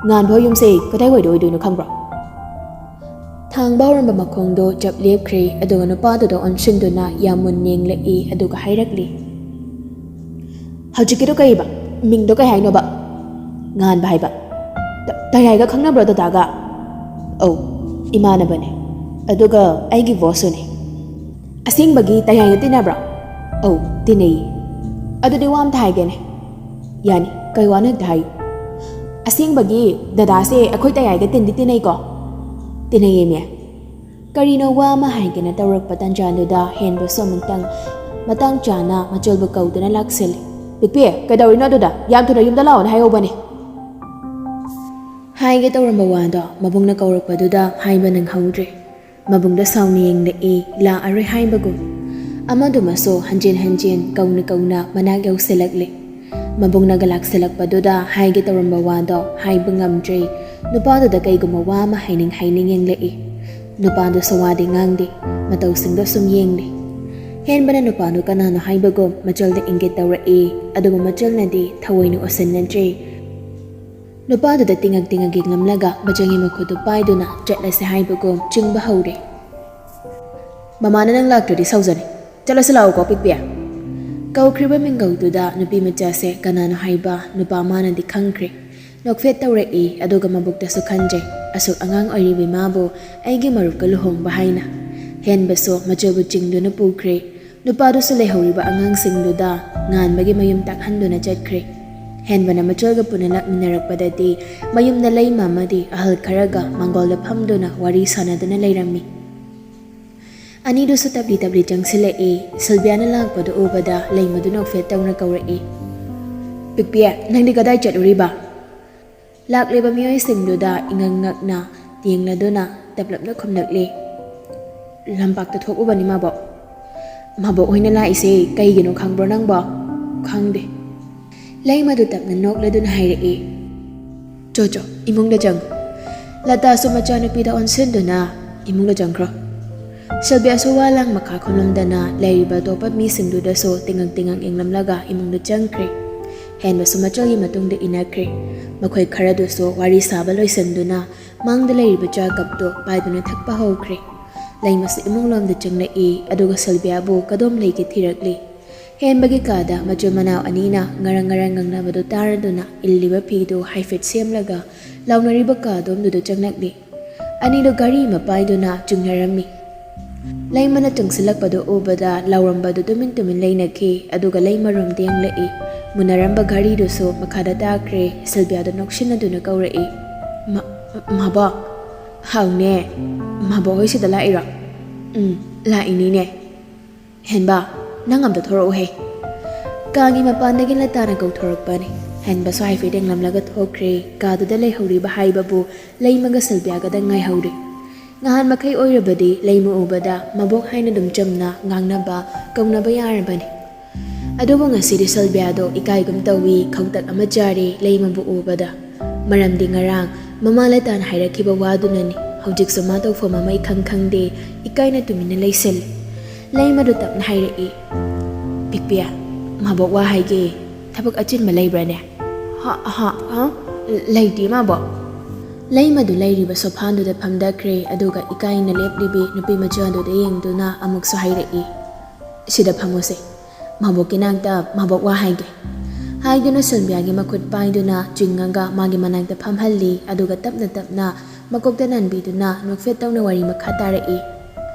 ꯉꯥꯟꯕ ꯍꯣꯏ ꯌꯨꯝꯁꯦ ꯀꯗꯥꯏꯋꯥꯏꯗ ꯑꯣꯏꯗꯣꯏꯅꯣ ꯈꯪꯕ꯭ꯔꯣ? ꯊꯥꯡꯕ ꯍꯧꯔꯝꯕ ꯃꯈꯣꯡꯗꯣ ꯆꯞ ꯂꯦꯞꯈ꯭ꯔꯦ, ꯑꯗꯨꯒ ꯅꯨꯄꯥꯗꯨꯗ ꯑꯣꯟꯁꯤꯟꯗꯨꯅ ꯌꯥꯝ ꯃꯨꯟ ꯌꯦꯡꯂꯛꯏ, ꯑꯗꯨꯒ ꯍꯥꯏꯔꯛꯂꯤ꯫ ꯍꯧꯖꯤꯛꯀꯤꯗꯣ ꯀꯩꯕ? ꯃꯤꯡꯗꯣ ꯀꯩ ꯍꯥꯏꯅꯣꯕ? ꯉꯥꯟꯕ ꯍꯥꯏꯕ꯫ ꯇ-, ꯇꯌꯥꯏꯒ ꯈꯪꯅꯕ꯭ꯔꯣ ꯗꯗꯥꯒ? ꯑꯧ, ꯏꯃꯥꯟꯅꯕꯅꯦ꯫ ꯑꯗꯨꯒ ꯑꯩꯒꯤ ꯕꯣꯁꯁꯨꯅꯦ꯫ ꯑꯁꯦꯡꯕꯒꯤ ꯇꯌꯥꯏꯒ ꯇꯤꯟꯅꯕ꯭ꯔꯣ? ꯑꯧ, ꯇꯤꯟꯅꯩꯌꯦ꯫ ꯑꯗꯨꯗꯤ ꯋꯥ ꯑꯝꯇ ꯍꯥꯏꯒꯦꯅꯦ꯫ ꯌꯥꯅꯤ, ꯀꯩ ꯋꯥꯅꯣ ꯍꯦꯛꯇ ꯍꯥꯏꯌꯨ꯫ ꯑꯁꯦꯡꯕꯒꯤ ꯗꯗꯥꯁꯦ ꯑꯩꯈꯣꯏ ꯇꯌꯥꯏꯒ ꯇꯤꯟꯗꯤ ꯇꯤꯟꯅꯩꯀꯣ? ꯇꯤꯟꯅꯩꯌꯦꯃꯤ꯫ ꯀꯔꯤꯅꯣ ꯋꯥ ꯑꯃ ꯍꯥꯏꯒꯦꯅ ꯇꯧꯔꯛꯄ ꯇꯥꯟꯖꯥꯗꯨꯗ ꯍꯦꯟꯕꯁꯨ ꯑꯃꯨꯛꯇꯪ ꯃꯇꯥꯡ ꯆꯥꯅ ꯃꯆꯜꯕꯨ ꯀꯧꯗꯨꯅ ꯂꯥꯛꯁꯤꯜꯂꯤ꯫ ꯄꯤꯛꯄꯤ, ꯀꯩꯗꯧꯔꯤꯅꯣ ꯑꯗꯨꯗ? ꯌꯥꯝ ꯊꯨꯅ ꯌꯨꯝꯗ ꯂꯥꯛꯑꯣꯅ ꯍꯥꯏꯍꯧꯕꯅꯦ꯫ ꯍꯥꯏꯒꯦ ꯇꯧꯔꯝꯕ ꯋꯥꯗꯣ ꯃꯕꯨꯡꯅ ꯀꯧꯔꯛꯄꯗꯨꯗ ꯍꯥꯏꯕ ꯅꯪꯍꯧꯗ꯭ꯔꯦ꯫ ꯃꯕꯨꯡꯗ ꯁꯥꯎꯅ ꯌꯦꯡꯂꯛꯏ, ꯂꯥꯛꯑꯔꯣꯏ ꯍꯥꯏꯕꯒꯨꯝ꯫ ꯑꯃꯗꯨꯃꯁꯨ ꯍꯟꯖꯤꯟ ꯍꯟꯖꯤꯟ ꯀꯧꯅ ꯀꯧꯅ ꯃꯅꯥꯛ ꯌꯧꯁꯤꯜꯂꯛꯂꯦ꯫ ꯃꯕꯨꯡꯅꯒ ꯂꯥꯛꯁꯤꯜꯂꯛꯄꯗꯨꯗ ꯍꯥꯏꯒꯦ ꯇꯧꯔꯝꯕ ꯋꯥꯗꯣ ꯍꯥꯏꯕ ꯉꯝꯗ꯭ꯔꯦ꯫ ꯅꯨꯄꯥꯗꯨꯗ ꯀꯩꯒꯨꯝꯕ ꯋꯥ ꯑꯃ ꯍꯥꯏꯅꯤꯡ ꯍꯥꯏꯅꯤꯡ ꯌꯦꯡꯂꯛꯏ꯫ ꯅꯨꯄꯥꯗꯨꯁꯨ ꯋꯥꯗꯤ ꯉꯥꯡꯗꯦ, ꯃꯇꯧꯁꯤꯡꯗꯣ ꯁꯨꯝ ꯌꯦꯡꯂꯤ꯫ ꯍꯦꯟꯕꯅ ꯅꯨꯄꯥꯗꯨ ꯀꯅꯥꯅꯣ ꯍꯥꯏꯕꯒꯨꯝ ꯃꯆꯜꯗ ꯏꯪꯒꯤꯠ ꯇꯧꯔꯛꯏ, ꯑꯗꯨꯕꯨ ꯃꯆꯜꯅꯗꯤ ꯊꯑꯣꯏꯅ ꯑꯣꯠꯁꯤꯟꯅꯗ꯭ꯔꯦ꯫ ꯅꯨꯄꯥꯗꯨꯗ ꯇꯤꯉꯛ ꯇꯤꯉꯛ ꯌꯦꯡꯂꯝꯂꯒ ꯃꯆꯜꯒꯤ ꯃꯈꯨꯠꯇꯨ ꯄꯥꯏꯗꯨꯅ ꯆꯠꯂꯁꯦ ꯍꯥꯏꯕꯒꯨꯝ ꯆꯤꯡꯕ ꯍꯧꯔꯦ꯫ ꯃꯃꯥꯅ ꯅꯪ ꯂꯥꯛꯇ꯭ꯔꯗꯤ ꯁꯥꯎꯖꯅꯤ꯫ ꯆꯠꯂꯁꯤ ꯂꯥꯛꯑꯣꯀꯣ, ꯄꯤꯛꯄꯤ꯫ ꯀꯧꯈ꯭ꯔꯤꯕ ꯃꯤꯡꯒꯧꯗꯨꯗ ꯅꯨꯄꯤ ꯃꯆꯥꯁꯦ ꯀꯅꯥꯅꯣ ꯍꯥꯏꯕ ꯅꯨꯄꯥ ꯃꯥꯅꯗꯤ ꯈꯪꯈ꯭ꯔꯦ꯫ ꯅꯣꯛꯐꯦꯠ ꯇꯧꯔꯛꯏ, ꯑꯗꯨꯒ ꯃꯕꯨꯛꯇꯁꯨ ꯈꯟꯖꯩ, ꯑꯁꯨꯛ ꯑꯉꯥꯡ ꯑꯣꯏꯔꯤꯕꯤ ꯃꯥꯕꯨ ꯑꯩꯒꯤ ꯃꯔꯨꯞꯀ ꯂꯨꯍꯣꯡꯕ ꯍꯥꯏꯅ꯫ ꯍꯦꯟꯕꯁꯨ ꯃꯆꯜꯕꯨ ꯆꯤꯡꯗꯨꯅ ꯄꯨꯈ꯭ꯔꯦ꯫ ꯅꯨꯄꯥꯗꯨꯁꯨ ꯂꯩꯍꯧꯔꯤꯕ ꯑꯉꯥꯡꯁꯤꯡꯗꯨꯗ ꯉꯥꯟꯕꯒꯤ ꯃꯌꯨꯝ ꯇꯥꯛꯍꯟꯗꯨꯅ ꯆꯠꯈ꯭ꯔꯦ꯫ ꯍꯦꯟꯕꯅ ꯃꯆꯜꯒ ꯄꯨꯟꯅ ꯂꯥꯛꯃꯤꯟꯅꯔꯛꯄꯗꯗꯤ ꯃꯌꯨꯝꯗ ꯂꯩꯃ ꯑꯃꯗꯤ ꯑꯍꯜ ꯈꯔꯒ ꯃꯥꯡꯒꯣꯜꯗ ꯐꯝꯗꯨꯅ ꯋꯥꯔꯤ ꯁꯥꯟꯅꯗꯨꯅ ꯂꯩꯔꯝꯃꯤ꯫ ꯑꯅꯤꯗꯨꯁꯨ ꯇꯞꯂꯤ ꯇꯞꯂꯤ ꯆꯪꯁꯤꯜꯂꯛꯏ꯫ ꯁꯤꯜꯚꯤꯌꯥꯅ ꯂꯥꯛꯄꯗꯨ ꯎꯕꯗ ꯂꯩꯃꯗꯨ ꯅꯣꯛꯐꯦꯠ ꯇꯧꯅ ꯀꯧꯔꯛꯏ, "ꯄꯤꯛꯄꯤ, ꯅꯪꯗꯤ ꯀꯗꯥꯏ ꯆꯠꯂꯨꯔꯤꯕ?" ꯂꯥꯛꯂꯤꯕ ꯃꯤꯑꯣꯏꯁꯤꯡꯗꯨꯗ ꯏꯉꯛ ꯉꯛꯅ ꯌꯦꯡꯂꯗꯨꯅ ꯇꯞꯂꯞꯅ ꯈꯨꯝꯂꯛꯂꯤ, "ꯂꯝꯄꯥꯛꯇ ꯊꯣꯛꯎꯕꯅꯤ ꯃꯥꯕꯣꯛ꯫" "ꯃꯥꯕꯣꯛ ꯍꯣꯏꯅ ꯂꯥꯛꯏꯁꯦ ꯀꯩꯒꯤꯅꯣ ꯈꯪꯕ꯭ꯔꯣ ꯅꯪꯕꯣ?" "ꯈꯪꯗꯦ꯫" ꯂꯩꯃꯗꯨ ꯇꯞꯅ ꯅꯣꯛꯂꯗꯨꯅ ꯍꯥꯏꯔꯛꯏ, "ꯆꯣ ꯆꯣ, ꯏꯃꯨꯡꯗ ꯆꯪꯉꯨ꯫" ꯂꯇꯥꯁꯨ ꯃꯆꯥꯅꯨꯄꯤꯗ ꯑꯣꯟꯁꯤꯟꯗꯨꯅ ꯏꯃꯨꯡꯗ ꯆꯪꯈ꯭ꯔꯣ꯫ ꯁꯤꯜꯕꯤꯌꯥꯁꯨ ꯋꯥ ꯂꯥꯡ ꯃꯈꯥ ꯈꯨꯝꯂꯝꯗꯅ ꯂꯩꯔꯤꯕ ꯑꯇꯣꯞꯄ ꯃꯤꯁꯤꯡꯗꯨꯗꯁꯨ ꯇꯤꯉꯛ ꯇꯤꯉꯛ ꯌꯦꯡꯂꯝꯂꯒ ꯏꯃꯨꯡꯗ ꯆꯪꯈ꯭ꯔꯦ꯫ ꯍꯦꯟꯕꯁꯨ ꯃꯆꯜꯒꯤ ꯃꯇꯨꯡꯗ ꯏꯟꯅꯈ꯭ꯔꯦ꯫ ꯃꯈꯣꯏ ꯈꯔꯗꯨꯁꯨ ꯋꯥꯔꯤ ꯁꯥꯕ ꯂꯣꯏꯁꯤꯟꯗꯨꯅ ꯃꯥꯡꯗ ꯂꯩꯔꯤꯕ ꯆꯥ ꯀꯞꯇꯨ ꯄꯥꯏꯗꯨꯅ ꯊꯛꯄ ꯍꯧꯈ꯭ꯔꯦ꯫ ꯂꯩꯃꯁꯨ ꯏꯃꯨꯡꯂꯣꯝꯗ ꯆꯪꯂꯛꯏ, ꯑꯗꯨꯒ ꯁꯤꯜꯕꯤꯌꯥꯕꯨ ꯀꯗꯣꯝ ꯂꯩꯒꯦ ꯊꯤꯔꯛꯂꯤ꯫ ꯍꯦꯟꯕꯒꯤ ꯀꯥꯗ ꯃꯆꯤꯟ ꯃꯅꯥꯎ ꯑꯅꯤꯅ ꯉꯔꯪ ꯉꯔꯪ ꯉꯪꯅꯕꯗꯨ ꯇꯥꯔꯗꯨꯅ ꯏꯜꯂꯤꯕ ꯐꯤꯗꯨ ꯍꯥꯏꯐꯦꯠ ꯁꯦꯝꯂꯒ ꯂꯥꯎꯅꯔꯤꯕ ꯀꯥ ꯑꯗꯣꯝꯗꯨꯗ ꯆꯪꯂꯛꯂꯤ꯫ ꯑꯅꯤꯗꯨ ꯘꯔꯤ ꯑꯃ ꯄꯥꯏꯗꯨꯅ ꯆꯤꯡꯅꯔꯝꯃꯤ꯫ ꯂꯩꯃꯅ ꯆꯪꯁꯤꯜꯂꯛꯄꯗꯨ ꯎꯕꯗ ꯂꯥꯎꯔꯝꯕꯗꯨ ꯇꯨꯃꯤꯟ ꯇꯨꯃꯤꯟ ꯂꯩꯅꯈꯤ, ꯑꯗꯨꯒ ꯂꯩꯃꯔꯣꯝꯗ ꯌꯦꯡꯂꯛꯏ꯫ ꯃꯨꯟꯅꯔꯝꯕ ꯘꯔꯤꯗꯨꯁꯨ ꯃꯈꯥꯗ ꯇꯥꯈ꯭ꯔꯦ꯫ ꯁꯤꯜꯕꯤꯌꯥꯗ ꯅꯣꯛꯁꯤꯟꯅꯗꯨꯅ ꯀꯧꯔꯛꯏ, "ꯃ-, ꯃꯥꯕꯣꯛ, ꯍꯥꯎꯅꯦ, ꯃꯥꯕꯣꯛ ꯍꯣꯏ ꯁꯤꯗ ꯂꯥꯛꯏꯔꯣ?" "ꯎꯝ, ꯂꯥꯛꯏꯅꯤꯅꯦ꯫ ꯍꯦꯟꯕ, ꯅꯪ ꯑꯝꯇ ꯊꯣꯔꯛꯎꯍꯦ꯫" ꯀꯥꯒꯤ ꯃꯄꯥꯟꯗꯒꯤ ꯂꯇꯥꯅ ꯀꯧꯊꯣꯔꯛꯄꯅꯤ꯫ ꯍꯦꯟꯕꯁꯨ ꯍꯥꯏꯐꯦꯠ ꯌꯦꯡꯂꯝꯂꯒ ꯊꯣꯛꯈ꯭ꯔꯦ꯫ ꯀꯥꯗꯨꯗ ꯂꯩꯍꯧꯔꯤꯕ ꯍꯥꯏꯕꯕꯨ ꯂꯩꯃꯒ ꯁꯤꯜꯕꯤꯌꯥꯒꯗꯪ ꯉꯥꯏꯍꯧꯔꯦ꯫ ꯉꯍꯥꯟ ꯃꯈꯩ ꯑꯣꯏꯔꯕꯗꯤ ꯂꯩꯃ ꯎꯕꯗ ꯃꯕꯣꯛ ꯍꯥꯏꯅ ꯑꯗꯨꯝ ꯆꯝꯅ ꯉꯥꯡꯅꯕ, ꯀꯧꯅꯕ ꯌꯥꯔꯕꯅꯤ꯫ ꯑꯗꯨꯕꯨ ꯉꯁꯤꯗꯤ ꯁꯤꯜꯕꯤꯌꯥꯗꯣ ꯏꯀꯥꯏꯒꯨꯝ ꯇꯧꯏ, ꯈꯧꯇꯛ ꯑꯃ ꯆꯥꯔꯦ ꯂꯩꯃꯕꯨ ꯎꯕꯗ꯫ ꯃꯔꯝꯗꯤ ꯉꯔꯥꯡ ꯃꯃꯥ ꯂꯇꯥꯅ ꯍꯥꯏꯔꯛꯈꯤꯕ ꯋꯥꯗꯨꯅꯅꯤ꯫ ꯍꯧꯖꯤꯛꯁꯨ ꯃꯥ ꯇꯧꯐꯝ ꯑꯃ ꯏꯈꯪ ꯈꯪꯗꯦ, ꯏꯀꯥꯏꯅ ꯇꯨꯃꯤꯟꯅ ꯂꯩꯁꯤꯜꯂꯤ꯫ ꯂꯩꯃꯗꯨ ꯇꯞꯅ ꯍꯥꯏꯔꯛꯏ, "ꯄꯤꯛꯄꯤ, ꯃꯥꯕꯣꯛ ꯋꯥ ꯍꯥꯏꯒꯦ, ꯊꯕꯛ ꯑꯆꯤꯟꯕ ꯂꯩꯕ꯭ꯔꯥꯅꯦ?" "ꯍꯥ, ꯍꯥ, ꯍꯥ? ꯂꯩꯇꯦ ꯃꯥꯕꯣꯛ꯫" ꯂꯩꯃꯗꯨ ꯂꯩꯔꯤꯕ ꯁꯣꯐꯥꯗꯨꯗ ꯐꯝꯊꯈ꯭ꯔꯦ, ꯑꯗꯨꯒ ꯏꯀꯥꯏꯅ ꯂꯦꯞꯂꯤꯕꯤ ꯅꯨꯄꯤ ꯃꯆꯥꯗꯨꯗ ꯌꯦꯡꯗꯨꯅ ꯑꯃꯨꯛꯁꯨ ꯍꯥꯏꯔꯛꯏ, "ꯁꯤꯗ ꯐꯝꯃꯨꯁꯦ, ꯃꯥꯕꯣꯛꯀꯤ ꯅꯥꯛꯇ ꯃꯥꯕꯣꯛ ꯋꯥ ꯍꯥꯏꯒꯦ꯫" ꯍꯥꯏꯗꯨꯅ ꯁꯤꯜꯕꯤꯌꯥꯒꯤ ꯃꯈꯨꯠ ꯄꯥꯏꯗꯨꯅ ꯆꯤꯡꯉꯒ ꯃꯥꯒꯤ ꯃꯅꯥꯛꯇ ꯐꯝꯍꯜꯂꯤ, ꯑꯗꯨꯒ ꯇꯞꯅ ꯇꯞꯅ ꯃꯀꯣꯛꯇ ꯅꯥꯟꯕꯤꯗꯨꯅ ꯅꯣꯛꯐꯦꯠ ꯇꯧꯅ ꯋꯥꯔꯤ ꯃꯈꯥ ꯇꯥꯔꯛꯏ,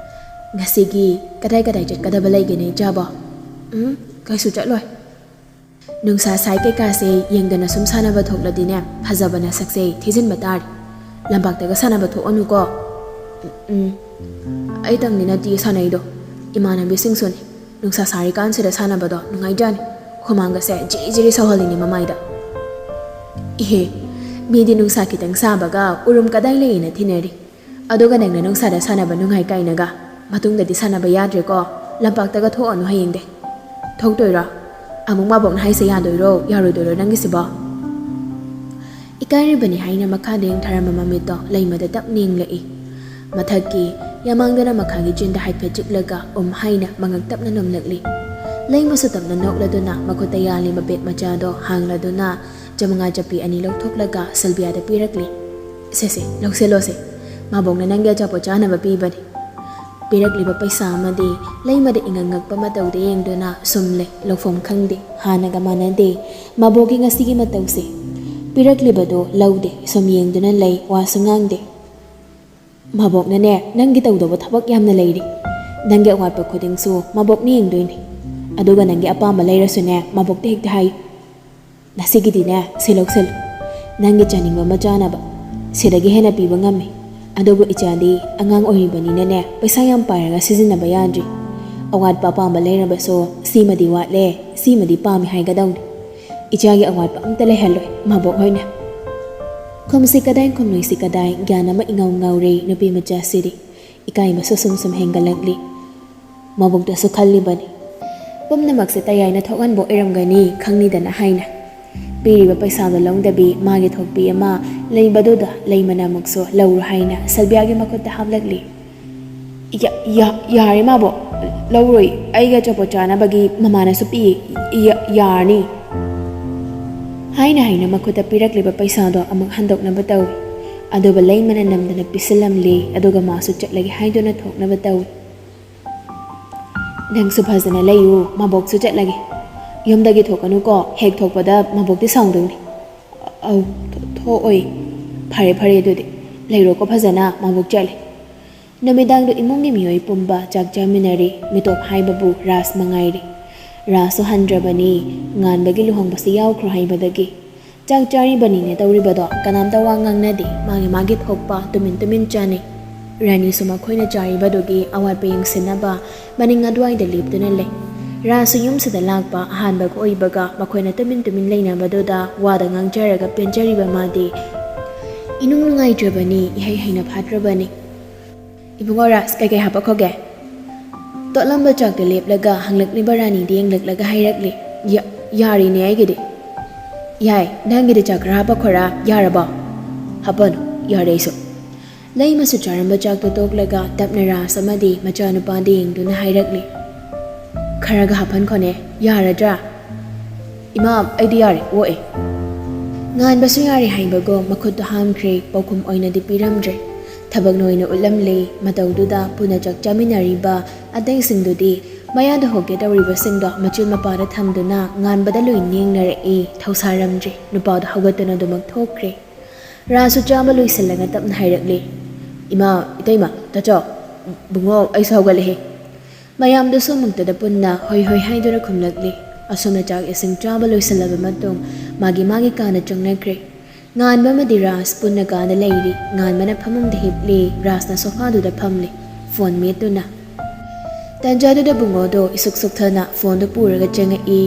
"ꯉꯁꯤꯒꯤ ꯀꯗꯥꯏ ꯀꯗꯥꯏ ꯆꯠꯀꯗꯕ ꯂꯩꯒꯦꯅꯦ ꯏꯆꯥꯕꯣ?" "ꯎꯝ, ꯀꯩꯁꯨ ꯆꯠꯂꯣꯏ꯫" "ꯅꯨꯡꯁꯥ ꯁꯥꯏ ꯀꯩꯀꯥꯁꯦ ꯌꯦꯡꯗꯅ ꯁꯨꯝ ꯁꯥꯟꯅꯕ ꯊꯣꯛꯂꯗꯤꯅꯦ, ꯐꯖꯕ ꯅꯁꯛꯁꯦ ꯊꯤꯖꯤꯟꯕ ꯇꯥꯔꯦ꯫ ꯂꯝꯄꯥꯛꯇꯒ ꯁꯥꯟꯅꯕ ꯊꯣꯛꯑꯅꯨꯀꯣ꯫" "ꯎꯝ, ꯎꯝ, ꯑꯩꯇꯪꯗꯤ ꯅꯠꯇꯤꯌꯦ ꯁꯥꯟꯅꯩꯗꯣ, ꯏꯃꯥꯟꯅꯕꯤꯁꯤꯡꯁꯨꯅꯦ꯫ ꯅꯨꯡꯁꯥ ꯁꯥꯔꯤꯀꯥꯟꯁꯤꯗ ꯁꯥꯟꯅꯕꯗꯣ ꯅꯨꯡꯉꯥꯏꯖꯥꯅꯤ꯫ ꯍꯨꯃꯥꯡꯒꯁꯦ ꯖꯤꯔꯤ ꯖꯤꯔꯤ ꯁꯧꯍꯜꯂꯤꯅꯦ ꯃꯃꯥꯏꯗ꯫" "ꯏꯍꯦ, ꯃꯤꯗꯤ ꯅꯨꯡꯁꯥ ꯈꯤꯇꯪ ꯁꯥꯕꯒ ꯎꯔꯨꯝ ꯀꯗꯥꯏ ꯂꯩꯌꯦꯅ ꯊꯤꯅꯔꯤ꯫ ꯑꯗꯨꯒ ꯅꯪꯅ ꯅꯨꯡꯁꯥꯗ ꯁꯥꯟꯅꯕ ꯅꯨꯡꯉꯥꯏ ꯀꯥꯏꯅꯒ꯫ ꯃꯇꯨꯡꯗꯗꯤ ꯁꯥꯟꯅꯕ ꯌꯥꯗ꯭ꯔꯦꯀꯣ꯫ ꯂꯝꯄꯥꯛꯇꯒ ꯊꯣꯛꯑꯅꯨ ꯍꯌꯦꯡꯗꯤ꯫ ꯊꯣꯛꯇꯣꯏꯔꯣ? ꯑꯃꯨꯛ ꯃꯥꯕꯣꯛꯅ ꯍꯥꯏꯁꯦ ꯌꯥꯗꯣꯏꯔꯣ, ꯌꯥꯔꯣꯏꯗꯣꯏꯔꯣ ꯅꯪꯒꯤꯁꯤꯕꯣ?" ꯏꯀꯥꯏꯔꯤꯕꯅꯤ ꯍꯥꯏꯅ ꯃꯈꯥꯗ ꯌꯦꯡꯊꯔꯝꯕ ꯃꯃꯤꯠꯇꯣ ꯂꯩꯃꯗ ꯇꯞꯅ ꯌꯦꯡꯂꯛꯏ꯫ ꯃꯊꯛꯀꯤ ꯌꯥꯃꯥꯡꯗꯨꯅ ꯃꯈꯥꯒꯤ ꯆꯤꯟꯗ ꯍꯥꯏꯐꯦꯠ ꯆꯤꯛꯂꯒ ꯎꯝ ꯍꯥꯏꯅ ꯃꯉꯛ ꯇꯞꯅ ꯅꯣꯝꯂꯛꯂꯤ꯫ ꯂꯩꯃꯁꯨ ꯇꯞꯅ ꯅꯣꯛꯂꯗꯨꯅ ꯃꯈꯨꯠꯇ ꯌꯥꯜꯂꯤꯕ ꯕꯦꯒ ꯃꯆꯥꯗꯣ ꯍꯥꯡꯂꯗꯨꯅ ꯆꯃꯉꯥ ꯆꯞꯄꯤ ꯑꯅꯤ ꯂꯧꯊꯣꯛꯂꯒ ꯁꯤꯜꯕꯤꯌꯥꯗ ꯄꯤꯔꯛꯂꯤ꯫ "ꯁꯦ ꯁꯦ, ꯂꯧꯁꯤꯜꯂꯣꯁꯦ꯫ ꯃꯥꯕꯣꯛꯅ ꯅꯪꯒꯤ ꯑꯆꯥꯄꯣꯠ ꯆꯥꯅꯕ ꯄꯤꯕꯅꯤ꯫" ꯄꯤꯔꯛꯂꯤꯕ ꯄꯩꯁꯥ ꯑꯃꯗꯤ ꯂꯩꯃꯗ ꯏꯉꯛ ꯉꯛꯄ ꯃꯇꯧꯗ ꯌꯦꯡꯗꯨꯅ ꯁꯨꯝ ꯂꯩ꯫ ꯂꯧꯐꯝ ꯈꯪꯗꯦ꯫ ꯍꯥꯟꯅꯒ ꯃꯥꯟꯅꯗꯦ ꯃꯥꯕꯣꯛꯀꯤ ꯉꯁꯤꯒꯤ ꯃꯇꯧꯁꯦ꯫ ꯄꯤꯔꯛꯂꯤꯕꯗꯨ ꯂꯧꯗꯦ꯫ ꯁꯨꯝ ꯌꯦꯡꯗꯨꯅ ꯂꯩ꯫ ꯋꯥꯁꯨ ꯉꯥꯡꯗꯦ꯫ "ꯃꯥꯕꯣꯛꯅꯅꯦ, ꯅꯪꯒꯤ ꯇꯧꯗꯧꯕ ꯊꯕꯛ ꯌꯥꯝꯅ ꯂꯩꯔꯤ꯫ ꯅꯪꯒꯤ ꯑꯋꯥꯠꯄ ꯈꯨꯗꯤꯡꯁꯨ ꯃꯥꯕꯣꯛꯅ ꯌꯦꯡꯗꯣꯏꯅꯤ꯫ ꯑꯗꯨꯒ ꯅꯪꯒꯤ ꯑꯄꯥꯝꯕ ꯂꯩꯔꯁꯨꯅꯦ, ꯃꯥꯕꯣꯛꯇ ꯍꯦꯛꯇ ꯍꯥꯏꯌꯨ꯫ ꯉꯁꯤꯒꯤꯗꯤꯅꯦ, ꯁꯤ ꯂꯧꯁꯤꯜꯂꯨ꯫ ꯅꯪꯒꯤ ꯆꯥꯅꯤꯡꯕ ꯑꯃ ꯆꯥꯅꯕ꯫ ꯁꯤꯗꯒꯤ ꯍꯦꯟꯅ ꯄꯤꯕ ꯉꯝꯃꯤ꯫ ꯑꯗꯨꯕꯨ ꯏꯆꯥꯗꯤ ꯑꯉꯥꯡ ꯑꯣꯏꯔꯤꯕꯅꯤꯅꯅꯦ, ꯄꯩꯁꯥ ꯌꯥꯝ ꯄꯥꯏꯔꯒ ꯁꯤꯖꯤꯟꯅꯕ ꯌꯥꯗ꯭ꯔꯤ꯫ ꯑꯋꯥꯠꯄ ꯑꯄꯥꯝꯕ ꯂꯩꯔꯕꯁꯨ ꯁꯤꯃꯗꯤ ꯋꯥꯠꯂꯦ, ꯁꯤꯃꯗꯤ ꯄꯥꯝꯃꯤ ꯍꯥꯏꯒꯗꯧꯅꯤ꯫ ꯏꯆꯥꯒꯤ ꯑꯋꯥꯠꯄ ꯑꯝꯇ ꯂꯩꯍꯜꯂꯣꯏ ꯃꯥꯕꯣꯛ ꯍꯣꯏꯅ꯫" ꯈꯨꯝꯁꯤ ꯀꯗꯥꯏ, ꯈꯨꯝꯅꯨꯡꯁꯤ ꯀꯗꯥꯏ, ꯒ꯭ꯌꯥꯟ ꯑꯃ ꯏꯉꯥꯎ ꯉꯥꯎꯔꯦ ꯅꯨꯄꯤ ꯃꯆꯥꯁꯤꯗꯤ꯫ ꯏꯀꯥꯏꯕꯁꯨ ꯁꯨꯝ ꯁꯨꯝ ꯍꯦꯟꯒꯠꯂꯛꯂꯤ꯫ ꯃꯕꯨꯛꯇꯁꯨ ꯈꯜꯂꯤꯕꯅꯤ, "ꯄꯨꯝꯅꯃꯛꯁꯦ ꯇꯌꯥꯏꯅ ꯊꯣꯛꯍꯟꯕ ꯑꯣꯏꯔꯝꯒꯅꯤ ꯈꯪꯅꯤꯗꯅ" ꯍꯥꯏꯅ꯫ ꯄꯤꯔꯤꯕ ꯄꯩꯁꯥꯗꯣ ꯂꯧꯗꯕꯤ ꯃꯥꯒꯤ ꯊꯣꯛꯄꯤ ꯑꯃ ꯂꯩꯕꯗꯨꯗ ꯂꯩꯃꯅ ꯑꯃꯨꯛꯁꯨ "ꯂꯧꯔꯣ" ꯍꯥꯏꯅ ꯁꯜꯕꯤꯌꯥꯒꯤ ꯃꯈꯨꯠꯇ ꯍꯥꯞꯂꯛꯂꯤ꯫ "ꯌꯥ-, ꯌꯥ-, ꯌꯥꯔꯦ ꯃꯥꯕꯣꯛ, ꯂꯧꯔꯣꯏ꯫ ꯑꯩꯒꯤ ꯑꯆꯥꯄꯣꯠ ꯆꯥꯅꯕꯒꯤ ꯃꯃꯥꯅꯁꯨ ꯄꯤꯌꯦ꯫ ꯌꯥ-, ꯌꯥꯔꯅꯤ" ꯍꯥꯏꯅ ꯍꯥꯏꯅ ꯃꯈꯨꯠꯇ ꯄꯤꯔꯛꯂꯤꯕ ꯄꯩꯁꯥꯗꯣ ꯑꯃꯨꯛ ꯍꯟꯗꯣꯛꯅꯕ ꯇꯧꯏ꯫ ꯑꯗꯨꯒ ꯂꯩꯃꯅ ꯅꯝꯗꯅ ꯄꯤꯁꯤꯜꯂꯝꯂꯤ꯫ ꯑꯗꯨꯒ ꯃꯥꯁꯨ ꯆꯠꯂꯒꯦ ꯍꯥꯏꯗꯨꯅ ꯊꯣꯛꯅꯕ ꯇꯧꯏ꯫ "ꯅꯪꯁꯨ ꯐꯖꯅ ꯂꯩꯌꯨ, ꯃꯕꯣꯛꯁꯨ ꯆꯠꯂꯒꯦ꯫ ꯌꯨꯝꯗꯒꯤ ꯊꯣꯛꯀꯅꯨꯀꯣ, ꯍꯦꯛ ꯊꯣꯛꯄꯗ ꯃꯕꯣꯛꯇꯤ ꯁꯥꯎꯗꯧꯅꯤ꯫" "ꯑꯧ, ꯊꯣ-, ꯊꯣꯛꯑꯣꯏ꯫" "ꯐꯔꯦ, ꯐꯔꯦ ꯑꯗꯨꯗꯤ꯫ ꯂꯩꯔꯣꯀꯣ ꯐꯖꯅ, ꯃꯕꯣꯛ ꯆꯠꯂꯦ꯫" ꯅꯨꯃꯤꯗꯥꯡꯗꯨ ꯏꯃꯨꯡꯒꯤ ꯃꯤꯑꯣꯏ ꯄꯨꯝꯕ ꯆꯥꯛ ꯆꯥꯃꯤꯟꯅꯔꯤ꯫ ꯃꯤꯇꯣꯞ ꯍꯥꯏꯕꯕꯨ ꯔꯥꯖ ꯃꯉꯥꯏꯔꯦ꯫ ꯔꯥꯖꯁꯨ ꯍꯟꯗ꯭ꯔꯕꯅꯤ, ꯉꯥꯟꯕꯒꯤ ꯂꯨꯍꯣꯡꯕꯁꯤ ꯌꯥꯎꯈ꯭ꯔꯣ ꯍꯥꯏꯕꯗꯒꯤ꯫ ꯆꯥꯛ ꯆꯥꯔꯤꯕꯅꯤꯅ ꯇꯧꯔꯤꯕꯗꯣ ꯀꯅꯥꯝꯇ ꯋꯥ ꯉꯥꯡꯅꯗꯦ, ꯃꯥꯒꯤ ꯃꯥꯒꯤ ꯊꯣꯛꯄ ꯇꯨꯃꯤꯟ ꯇꯨꯃꯤꯟ ꯆꯥꯅꯩ꯫ ꯔꯥꯅꯤꯁꯨ ꯃꯈꯣꯏꯅ ꯆꯥꯔꯤꯕꯗꯨꯒꯤ ꯑꯋꯥꯠꯄ ꯌꯦꯡꯁꯤꯟꯅꯕ ꯃꯅꯤꯡ ꯑꯗꯨꯋꯥꯏꯗ ꯂꯦꯞꯇꯨꯅ ꯂꯩ꯫ ꯔꯥꯖꯁꯨ ꯌꯨꯝꯁꯤꯗ ꯂꯥꯛꯄ ꯑꯍꯥꯟꯕꯒ ꯑꯣꯏꯕꯒ ꯃꯈꯣꯏꯅ ꯇꯨꯃꯤꯟ ꯇꯨꯃꯤꯟ ꯂꯩꯅꯕꯗꯨꯗ ꯋꯥꯗ ꯉꯥꯡꯖꯔꯒ ꯄꯦꯟꯖꯔꯤꯕ ꯃꯥꯗꯤ ꯏꯅꯨꯡ ꯅꯨꯡꯉꯥꯏꯇ꯭ꯔꯕꯅꯤ, ꯏꯍꯩ ꯍꯩꯅ ꯐꯥꯠꯇ꯭ꯔꯕꯅꯤ꯫ "ꯏꯕꯨꯡꯉꯣ ꯔꯥꯖ, ꯀꯩꯀꯩ ꯍꯥꯄꯛꯈꯣꯒꯦ?" ꯇꯣꯠꯂꯝꯕ ꯆꯥꯛꯇ ꯂꯦꯞꯂꯒ ꯍꯪꯂꯛꯂꯤꯕ ꯔꯥꯅꯤꯗ ꯌꯦꯡꯂꯛꯂꯒ ꯍꯥꯏꯔꯛꯂꯤ, "ꯌꯥ-, ꯌꯥꯔꯤꯅꯦ ꯑꯩꯒꯤꯗꯤ꯫" "ꯌꯥꯏ, ꯅꯪꯒꯤꯗꯤ ꯆꯥꯛ ꯈꯔ ꯍꯥꯄꯛꯈꯣꯔꯥ? ꯌꯥꯔꯕꯣ?" "ꯍꯥꯄꯛꯑꯅꯨ, ꯌꯥꯔꯦ ꯑꯩꯁꯨ꯫" ꯂꯩꯃꯁꯨ ꯆꯥꯔꯝꯕ ꯆꯥꯛꯇꯨ ꯇꯣꯛꯂꯒ ꯇꯞꯅ ꯔꯥꯖ ꯑꯃꯗꯤ ꯃꯆꯥꯅꯨꯄꯥꯗ ꯌꯦꯡꯗꯨꯅ ꯍꯥꯏꯔꯛꯂꯤ, "ꯈꯔꯒ ꯍꯥꯞꯍꯟꯈꯣꯅꯦ, ꯌꯥꯔꯗ꯭ꯔꯥ?" "ꯏꯃꯥ, ꯑꯩꯗꯤ ꯌꯥꯔꯦ, ꯑꯣꯛꯑꯦ꯫" ꯉꯥꯟꯕꯁꯨ ꯌꯥꯔꯦ ꯍꯥꯏꯕꯒꯨꯝ ꯃꯈꯨꯠꯇꯨ ꯍꯥꯝꯈ꯭ꯔꯦ, ꯄꯥꯎꯈꯨꯝ ꯑꯣꯏꯅꯗꯤ ꯄꯤꯔꯝꯗ꯭ꯔꯦ꯫ ꯊꯕꯛꯅ ꯑꯣꯏꯅ ꯎꯠꯂꯝꯂꯦ꯫ ꯃꯇꯧꯗꯨꯗ ꯄꯨꯟꯅ ꯆꯥꯛ ꯆꯥꯃꯤꯟꯅꯔꯤꯕ ꯑꯇꯩꯁꯤꯡꯗꯨꯗꯤ ꯃꯌꯥꯗ ꯍꯣꯛꯀꯦ ꯇꯧꯔꯤꯕꯁꯤꯡꯗꯣ ꯃꯆꯤꯟ ꯃꯄꯥꯗ ꯊꯝꯗꯨꯅ ꯉꯥꯟꯕꯗ ꯂꯣꯏ ꯌꯦꯡꯅꯔꯛꯏ꯫ ꯊꯧꯁꯥꯔꯝꯗ꯭ꯔꯦ꯫ ꯅꯨꯄꯥꯗꯣ ꯍꯧꯒꯠꯇꯨꯅ ꯑꯗꯨꯃꯛ ꯊꯣꯛꯈ꯭ꯔꯦ꯫ ꯔꯥꯖꯁꯨ ꯆꯥꯕ ꯂꯣꯏꯁꯤꯜꯂꯒ ꯇꯞꯅ ꯍꯥꯏꯔꯛꯂꯦ, "ꯏꯃꯥ, ꯏꯇꯩꯃ, ꯇꯥꯆꯧ, ꯕꯨꯡꯉꯣ, ꯑꯩꯁꯨ ꯍꯧꯒꯠꯂꯦꯍꯦ꯫" ꯃꯌꯥꯝꯗꯨꯁꯨ ꯑꯃꯨꯛꯇꯗ ꯄꯨꯟꯅ ꯍꯣꯏ ꯍꯣꯏ ꯍꯥꯏꯗꯨꯅ ꯈꯨꯝꯂꯛꯂꯤ꯫ ꯑꯁꯣꯝꯅ ꯆꯥꯛ ꯏꯁꯤꯡ ꯆꯥꯕ ꯂꯣꯏꯁꯤꯜꯂꯕ ꯃꯇꯨꯡ ꯃꯥꯒꯤ ꯃꯥꯒꯤ ꯀꯥꯗ ꯆꯪꯅꯈ꯭ꯔꯦ꯫ ꯉꯥꯟꯕ ꯑꯃꯗꯤ ꯔꯥꯖ ꯄꯨꯟꯅ ꯀꯥꯗ ꯂꯩꯔꯤ꯫ ꯉꯥꯟꯕꯅ ꯐꯃꯨꯡꯗ ꯍꯤꯞꯂꯤ, ꯔꯥꯖꯅ ꯁꯣꯐꯥꯗꯨꯗ ꯐꯝꯂꯤ, ꯐꯣꯟ ꯃꯦꯠꯇꯨꯅ꯫ ꯇꯟꯖꯥꯗꯨꯗ ꯕꯨꯡꯉꯣꯗꯣ ꯏꯁꯨꯛ ꯁꯨꯛꯊꯅ ꯐꯣꯟꯗꯨ ꯄꯨꯔꯒ ꯆꯪꯉꯛꯏ꯫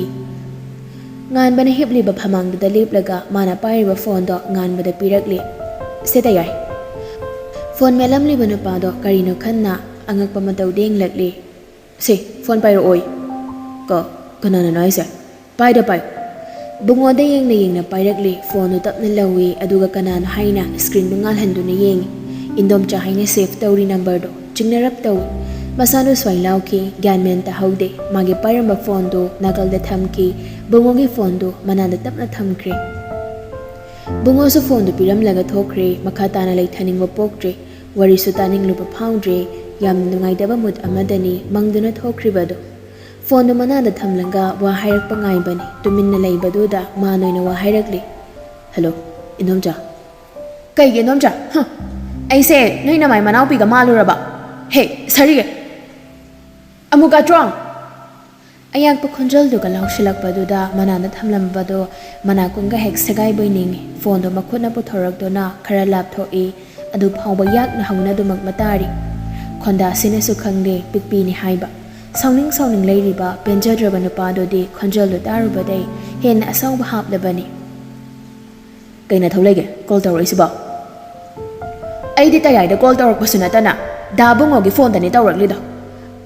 ꯉꯥꯟꯕꯅ ꯍꯤꯞꯂꯤꯕ ꯐꯃꯥꯡꯗꯨꯗ ꯂꯦꯞꯂꯒ ꯃꯥꯅ ꯄꯥꯏꯔꯤꯕ ꯐꯣꯟꯗꯣ ꯉꯥꯟꯕꯗ ꯄꯤꯔꯛꯂꯤ꯫ "ꯁꯦ ꯇꯌꯥꯏ꯫" ꯐꯣꯟ ꯃꯦꯠꯂꯝꯂꯤꯕ ꯅꯨꯄꯥꯗꯣ ꯀꯔꯤꯅꯣ ꯈꯟꯅ ꯑꯉꯛꯄ ꯃꯇꯧꯗ ꯌꯦꯡꯂꯛꯂꯤ꯫ "ꯁꯦ, ꯐꯣꯟ ꯄꯥꯏꯔꯛꯑꯣꯏ꯫" "ꯀ-, ꯀꯅꯥꯅꯅꯣ ꯍꯥꯏꯁꯦ? ꯄꯥꯏꯗ ꯄꯥꯏꯌꯨ꯫" ꯕꯨꯡꯉꯣꯗ ꯌꯦꯡꯅ ꯌꯦꯡꯅ ꯄꯥꯏꯔꯛꯂꯤ꯫ ꯐꯣꯟꯗꯨ ꯇꯞꯅ ꯂꯧꯏ, ꯑꯗꯨꯒ ꯀꯅꯥꯅꯣ ꯍꯥꯏꯅ ꯁ꯭ꯀ꯭ꯔꯤꯟꯗꯨ ꯉꯥꯜꯍꯟꯗꯨꯅ ꯌꯦꯡꯏ꯫ ꯏꯟꯗꯣꯝꯆꯥ ꯍꯥꯏꯅ ꯁꯦꯚ ꯇꯧꯔꯤ ꯅꯝꯕꯔꯗꯣ꯫ ꯆꯤꯡꯅꯔꯞ ꯇꯧꯏ꯫ ꯃꯁꯥꯗꯨ ꯁ꯭ꯋꯥꯏ ꯂꯥꯎꯈꯤ, ꯒ꯭ꯌꯥꯟ ꯃꯦꯟ ꯇꯥꯍꯧꯗꯦ꯫ ꯃꯥꯒꯤ ꯄꯥꯏꯔꯝꯕ ꯐꯣꯟꯗꯨ ꯅꯥꯀꯜꯗ ꯊꯝꯈꯤ꯫ ꯕꯨꯡꯉꯣꯒꯤ ꯐꯣꯟꯗꯨ ꯃꯅꯥꯗ ꯇꯞꯅ ꯊꯝꯈ꯭ꯔꯦ꯫ ꯕꯨꯡꯉꯣꯁꯨ ꯐꯣꯟꯗꯨ ꯄꯤꯔꯝꯂꯒ ꯊꯣꯛꯈ꯭ꯔꯦ꯫ ꯃꯈꯥ ꯇꯥꯅ ꯂꯩꯊꯅꯤꯡꯕ ꯄꯣꯛꯇ꯭ꯔꯦ꯫ ꯋꯥꯔꯤꯁꯨ ꯇꯥꯅꯤꯡꯂꯨꯕ ꯐꯥꯎꯗ꯭ꯔꯦ꯫ ꯌꯥꯝꯅ ꯅꯨꯡꯉꯥꯏꯇꯕ ꯃꯨꯠ ꯑꯃꯗꯅꯤ ꯃꯪꯗꯨꯅ ꯊꯣꯛꯈ꯭ꯔꯤꯕꯗꯨ꯫ ꯐꯣꯟꯗꯨ ꯃꯅꯥꯗ ꯊꯝꯂꯒ ꯋꯥ ꯍꯥꯏꯔꯛꯄ ꯉꯥꯏꯕꯅꯤ꯫ ꯇꯨꯃꯤꯟꯅ ꯂꯩꯕꯗꯨꯗ ꯃꯥꯅ ꯑꯣꯏꯅ ꯋꯥ ꯍꯥꯏꯔꯛꯂꯤ꯫ "ꯍꯜꯂꯣ, ꯏꯟꯗꯣꯝꯆꯥ꯫" "ꯀꯩꯒꯤ ꯏꯟꯗꯣꯝꯆꯥ? ꯍ? ꯑꯩꯁꯦ ꯅꯣꯏ ꯅꯃꯥꯏ ꯃꯅꯥꯎꯄꯤꯒ ꯃꯥꯜꯂꯨꯔꯕ? ꯍꯦ, ꯁꯥꯔꯤꯒꯦ! ꯑꯃꯨꯛꯀ ꯇ꯭ꯔꯣꯡ!" ꯑꯌꯥꯛꯄ ꯈꯣꯟꯖꯦꯜꯗꯨꯒ ꯂꯥꯎꯁꯤꯜꯂꯛꯄꯗꯨꯗ ꯃꯅꯥꯗ ꯊꯝꯂꯝꯕꯗꯣ ꯃꯅꯥꯀꯣꯡꯒ ꯍꯦꯛ ꯁꯦꯒꯥꯏꯕꯣꯏ ꯅꯤꯡꯏ꯫ ꯐꯣꯟꯗꯣ ꯃꯈꯨꯠꯅ ꯄꯨꯊꯣꯔꯛꯇꯨꯅ ꯈꯔ ꯂꯥꯞꯊꯣꯛꯏ꯫ ꯑꯗꯨ ꯐꯥꯎꯕ ꯌꯥꯛꯅ ꯍꯧꯅꯗꯨꯃꯛ ꯃꯇꯥꯔꯤ꯫ ꯈꯣꯟꯗꯥꯁꯤꯅꯁꯨ ꯈꯪꯂꯦ ꯄꯤꯛꯄꯤꯅꯤ ꯍꯥꯏꯕ꯫ ꯁꯥꯎꯅꯤꯡ ꯁꯥꯎꯅꯤꯡ ꯂꯩꯔꯤꯕ ꯄꯦꯟꯖꯗ꯭ꯔꯕ ꯅꯨꯄꯥꯗꯨꯗꯤ ꯈꯣꯟꯖꯦꯜꯗꯨ ꯇꯥꯔꯨꯕꯗꯩ ꯍꯦꯟꯅ ꯑꯁꯥꯎꯕ ꯍꯥꯞꯂꯕꯅꯤ꯫ "ꯀꯩ ꯅꯊꯧ ꯂꯩꯒꯦ ꯀꯣꯜ ꯇꯧꯔꯛꯏꯁꯤꯕꯣ?" "ꯑꯩꯗꯤ ꯇꯌꯥꯏꯗ ꯀꯣꯜ ꯇꯧꯔꯛꯄꯁꯨ ꯅꯠꯇꯅ ꯗꯥ ꯕꯨꯡꯉꯣꯒꯤ ꯐꯣꯟꯗꯅꯤ ꯇꯧꯔꯛꯂꯤꯗꯣ꯫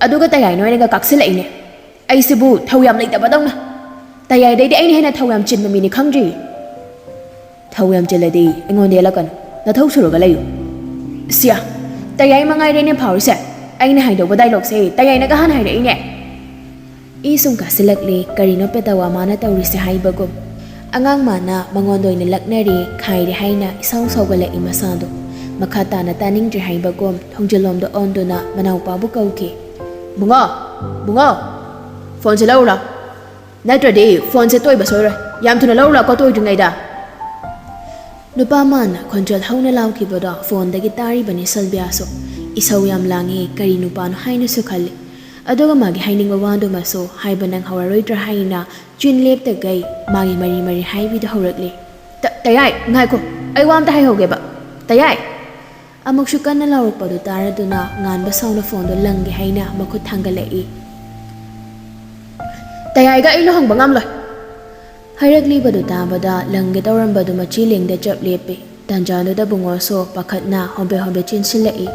ꯑꯗꯨꯒ ꯇꯌꯥꯏ ꯅꯣꯏꯅꯒ ꯀꯥꯛꯁꯤꯜꯂꯛꯏꯅꯦ꯫ ꯑꯩꯁꯤꯕꯨ ꯊꯧ ꯌꯥꯝ ꯂꯩꯇꯕꯗꯧꯅ꯫ ꯇꯌꯥꯏꯗꯩꯗꯤ ꯑꯩꯅ ꯍꯦꯟꯅ ꯊꯧ ꯌꯥꯝ ꯆꯤꯟꯕ ꯃꯤꯅꯤ ꯈꯪꯗ꯭ꯔꯤ꯫" "ꯊꯧ ꯌꯥꯝ ꯆꯤꯜꯂꯗꯤ ꯑꯩꯉꯣꯟꯗ ꯌꯦꯠꯂꯛꯀꯅꯨ꯫ ꯅꯊꯧ ꯁꯨꯔꯒ ꯂꯩꯌꯨ꯫" ꯁꯤꯌꯥ, ꯇꯌꯥꯏ ꯃꯉꯥꯏꯔꯦꯅꯦ ꯐꯥꯎꯔꯤꯁꯦ꯫ ꯑꯩꯅ ꯍꯥꯏꯗꯧꯕ ꯗꯥꯏꯂꯣꯛꯁꯦ ꯇꯌꯥꯏꯅꯒ ꯍꯥꯟꯅ ꯍꯥꯏꯔꯛꯏꯅꯦ꯫ ꯏ ꯁꯨꯝ ꯀꯥꯁꯤꯜꯂꯛꯂꯦ, ꯀꯔꯤꯅꯣ ꯄꯦꯇꯋꯥ ꯃꯥꯅ ꯇꯧꯔꯤꯁꯦ ꯍꯥꯏꯕꯒꯨꯝ꯫ ꯑꯉꯥꯡ ꯃꯥꯅ ꯃꯉꯣꯟꯗ ꯑꯣꯏꯅ ꯂꯛꯅꯔꯦ, ꯈꯥꯏꯔꯦ ꯍꯥꯏꯅ ꯏꯁꯥꯎ ꯁꯥꯎꯒꯠꯂꯛꯏ ꯃꯁꯥꯗꯣ꯫ ꯃꯈꯥ ꯇꯥꯅ ꯇꯥꯅꯤꯡꯗ꯭ꯔꯦ ꯍꯥꯏꯕꯒꯨꯝ ꯊꯣꯡꯖꯤꯜꯂꯣꯝꯗ ꯑꯣꯟꯗꯨꯅ ꯃꯅꯥꯎꯄꯥꯕꯨ ꯀꯧꯈꯤ꯫ "ꯕꯨꯡꯉꯣ! ꯕꯨꯡꯉꯣ! ꯐꯣꯟꯁꯦ ꯂꯧꯔꯨ ꯂꯥꯎ꯫ ꯅꯠꯇ꯭ꯔꯗꯤ ꯐꯣꯟꯁꯦ ꯇꯣꯏꯕ ꯁꯣꯏꯔꯣꯏ꯫ ꯌꯥꯝ ꯊꯨꯅ ꯂꯧꯔꯨ ꯂꯥꯎꯀꯣ, ꯇꯣꯏꯗ꯭ꯔꯤꯉꯩꯗ!" ꯅꯨꯄꯥ ꯃꯥꯅ ꯈꯣꯟꯖꯦꯜ ꯍꯧꯅ ꯂꯥꯎꯈꯤꯕꯗꯣ ꯐꯣꯟꯗꯒꯤ ꯇꯥꯔꯤꯕꯅꯤ ꯁꯜꯕꯤꯌꯥꯁꯨ꯫ ꯏꯁꯧ ꯌꯥꯝ ꯂꯥꯡꯉꯤ, ꯀꯔꯤ ꯅꯨꯄꯥꯅꯣ ꯍꯥꯏꯅꯁꯨ ꯈꯜꯂꯤ꯫ ꯑꯗꯨꯒ ꯃꯥꯒꯤ ꯍꯥꯏꯅꯤꯡꯕ ꯋꯥꯗꯨꯃꯁꯨ ꯍꯥꯏꯕ ꯅꯪꯍꯧꯔꯔꯣꯏꯗ꯭ꯔꯥ ꯍꯥꯏꯅ ꯆꯤꯟ ꯂꯦꯞꯇꯈꯩ ꯃꯥꯒꯤ ꯃꯔꯤ ꯃꯔꯤ ꯍꯥꯏꯕꯤꯗꯨ ꯍꯧꯔꯛꯂꯤ꯫ "ꯇ-, ꯇꯌꯥꯏ, ꯉꯥꯏꯈꯣ, ꯑꯩ ꯋꯥ ꯑꯝꯇ ꯍꯥꯏꯍꯧꯒꯦꯕ꯫ ꯇꯌꯥꯏ!" ꯑꯃꯨꯛꯁꯨ ꯀꯟꯅ ꯂꯥꯎꯔꯛꯄꯗꯨ ꯇꯥꯔꯗꯨꯅ ꯉꯥꯟꯕ ꯁꯥꯎꯅ ꯐꯣꯟꯗꯨ ꯂꯪꯒꯦ ꯍꯥꯏꯅ ꯃꯈꯨꯠ ꯊꯥꯡꯒꯠꯂꯛꯏ꯫ "ꯇꯌꯥꯏꯒ ꯑꯩ ꯂꯨꯍꯣꯡꯕ ꯉꯝꯂꯣꯏ!" ꯍꯥꯏꯔꯛꯂꯤꯕꯗꯨ ꯇꯥꯕꯗ ꯂꯪꯒꯦ ꯇꯧꯔꯝꯕꯗꯨ ꯃꯆꯤ ꯂꯦꯡꯗ ꯆꯞ ꯂꯦꯞꯄꯤ꯫ ꯇꯥꯟꯖꯥꯗꯨꯗ ꯕꯨꯡꯉꯣꯁꯨ ꯄꯥꯈꯠꯅ ꯍꯣꯕꯦ ꯍꯣꯕꯦ ꯆꯦꯟꯁꯤꯜꯂꯛꯏ꯫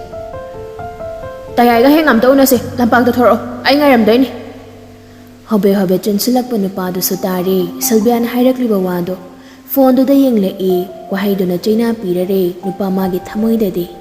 "ꯇꯌꯥꯏꯒ ꯍꯌꯦꯡ ꯑꯝꯇ ꯎꯅꯁꯦ, ꯂꯝꯄꯥꯛꯇ ꯊꯣꯔꯛꯑꯣ, ꯑꯩ ꯉꯥꯏꯔꯝꯗꯣꯏꯅꯤ!" ꯍꯣꯕꯦ ꯍꯣꯕꯦ ꯆꯦꯟꯁꯤꯜꯂꯛꯄ ꯅꯨꯄꯥꯗꯨꯁꯨ ꯇꯥꯔꯦ ꯁꯤꯜꯚꯤꯌꯥꯅ ꯍꯥꯏꯔꯛꯂꯤꯕ ꯋꯥꯗꯣ꯫ ꯐꯣꯟꯗꯨꯗ ꯌꯦꯡꯂꯛꯏ, ꯋꯥꯍꯩꯗꯨꯅ ꯆꯩꯅꯥ ꯄꯤꯔꯔꯦ ꯅꯨꯄꯥ ꯃꯥꯒꯤ ꯊꯃꯣꯏꯗꯗꯤ꯫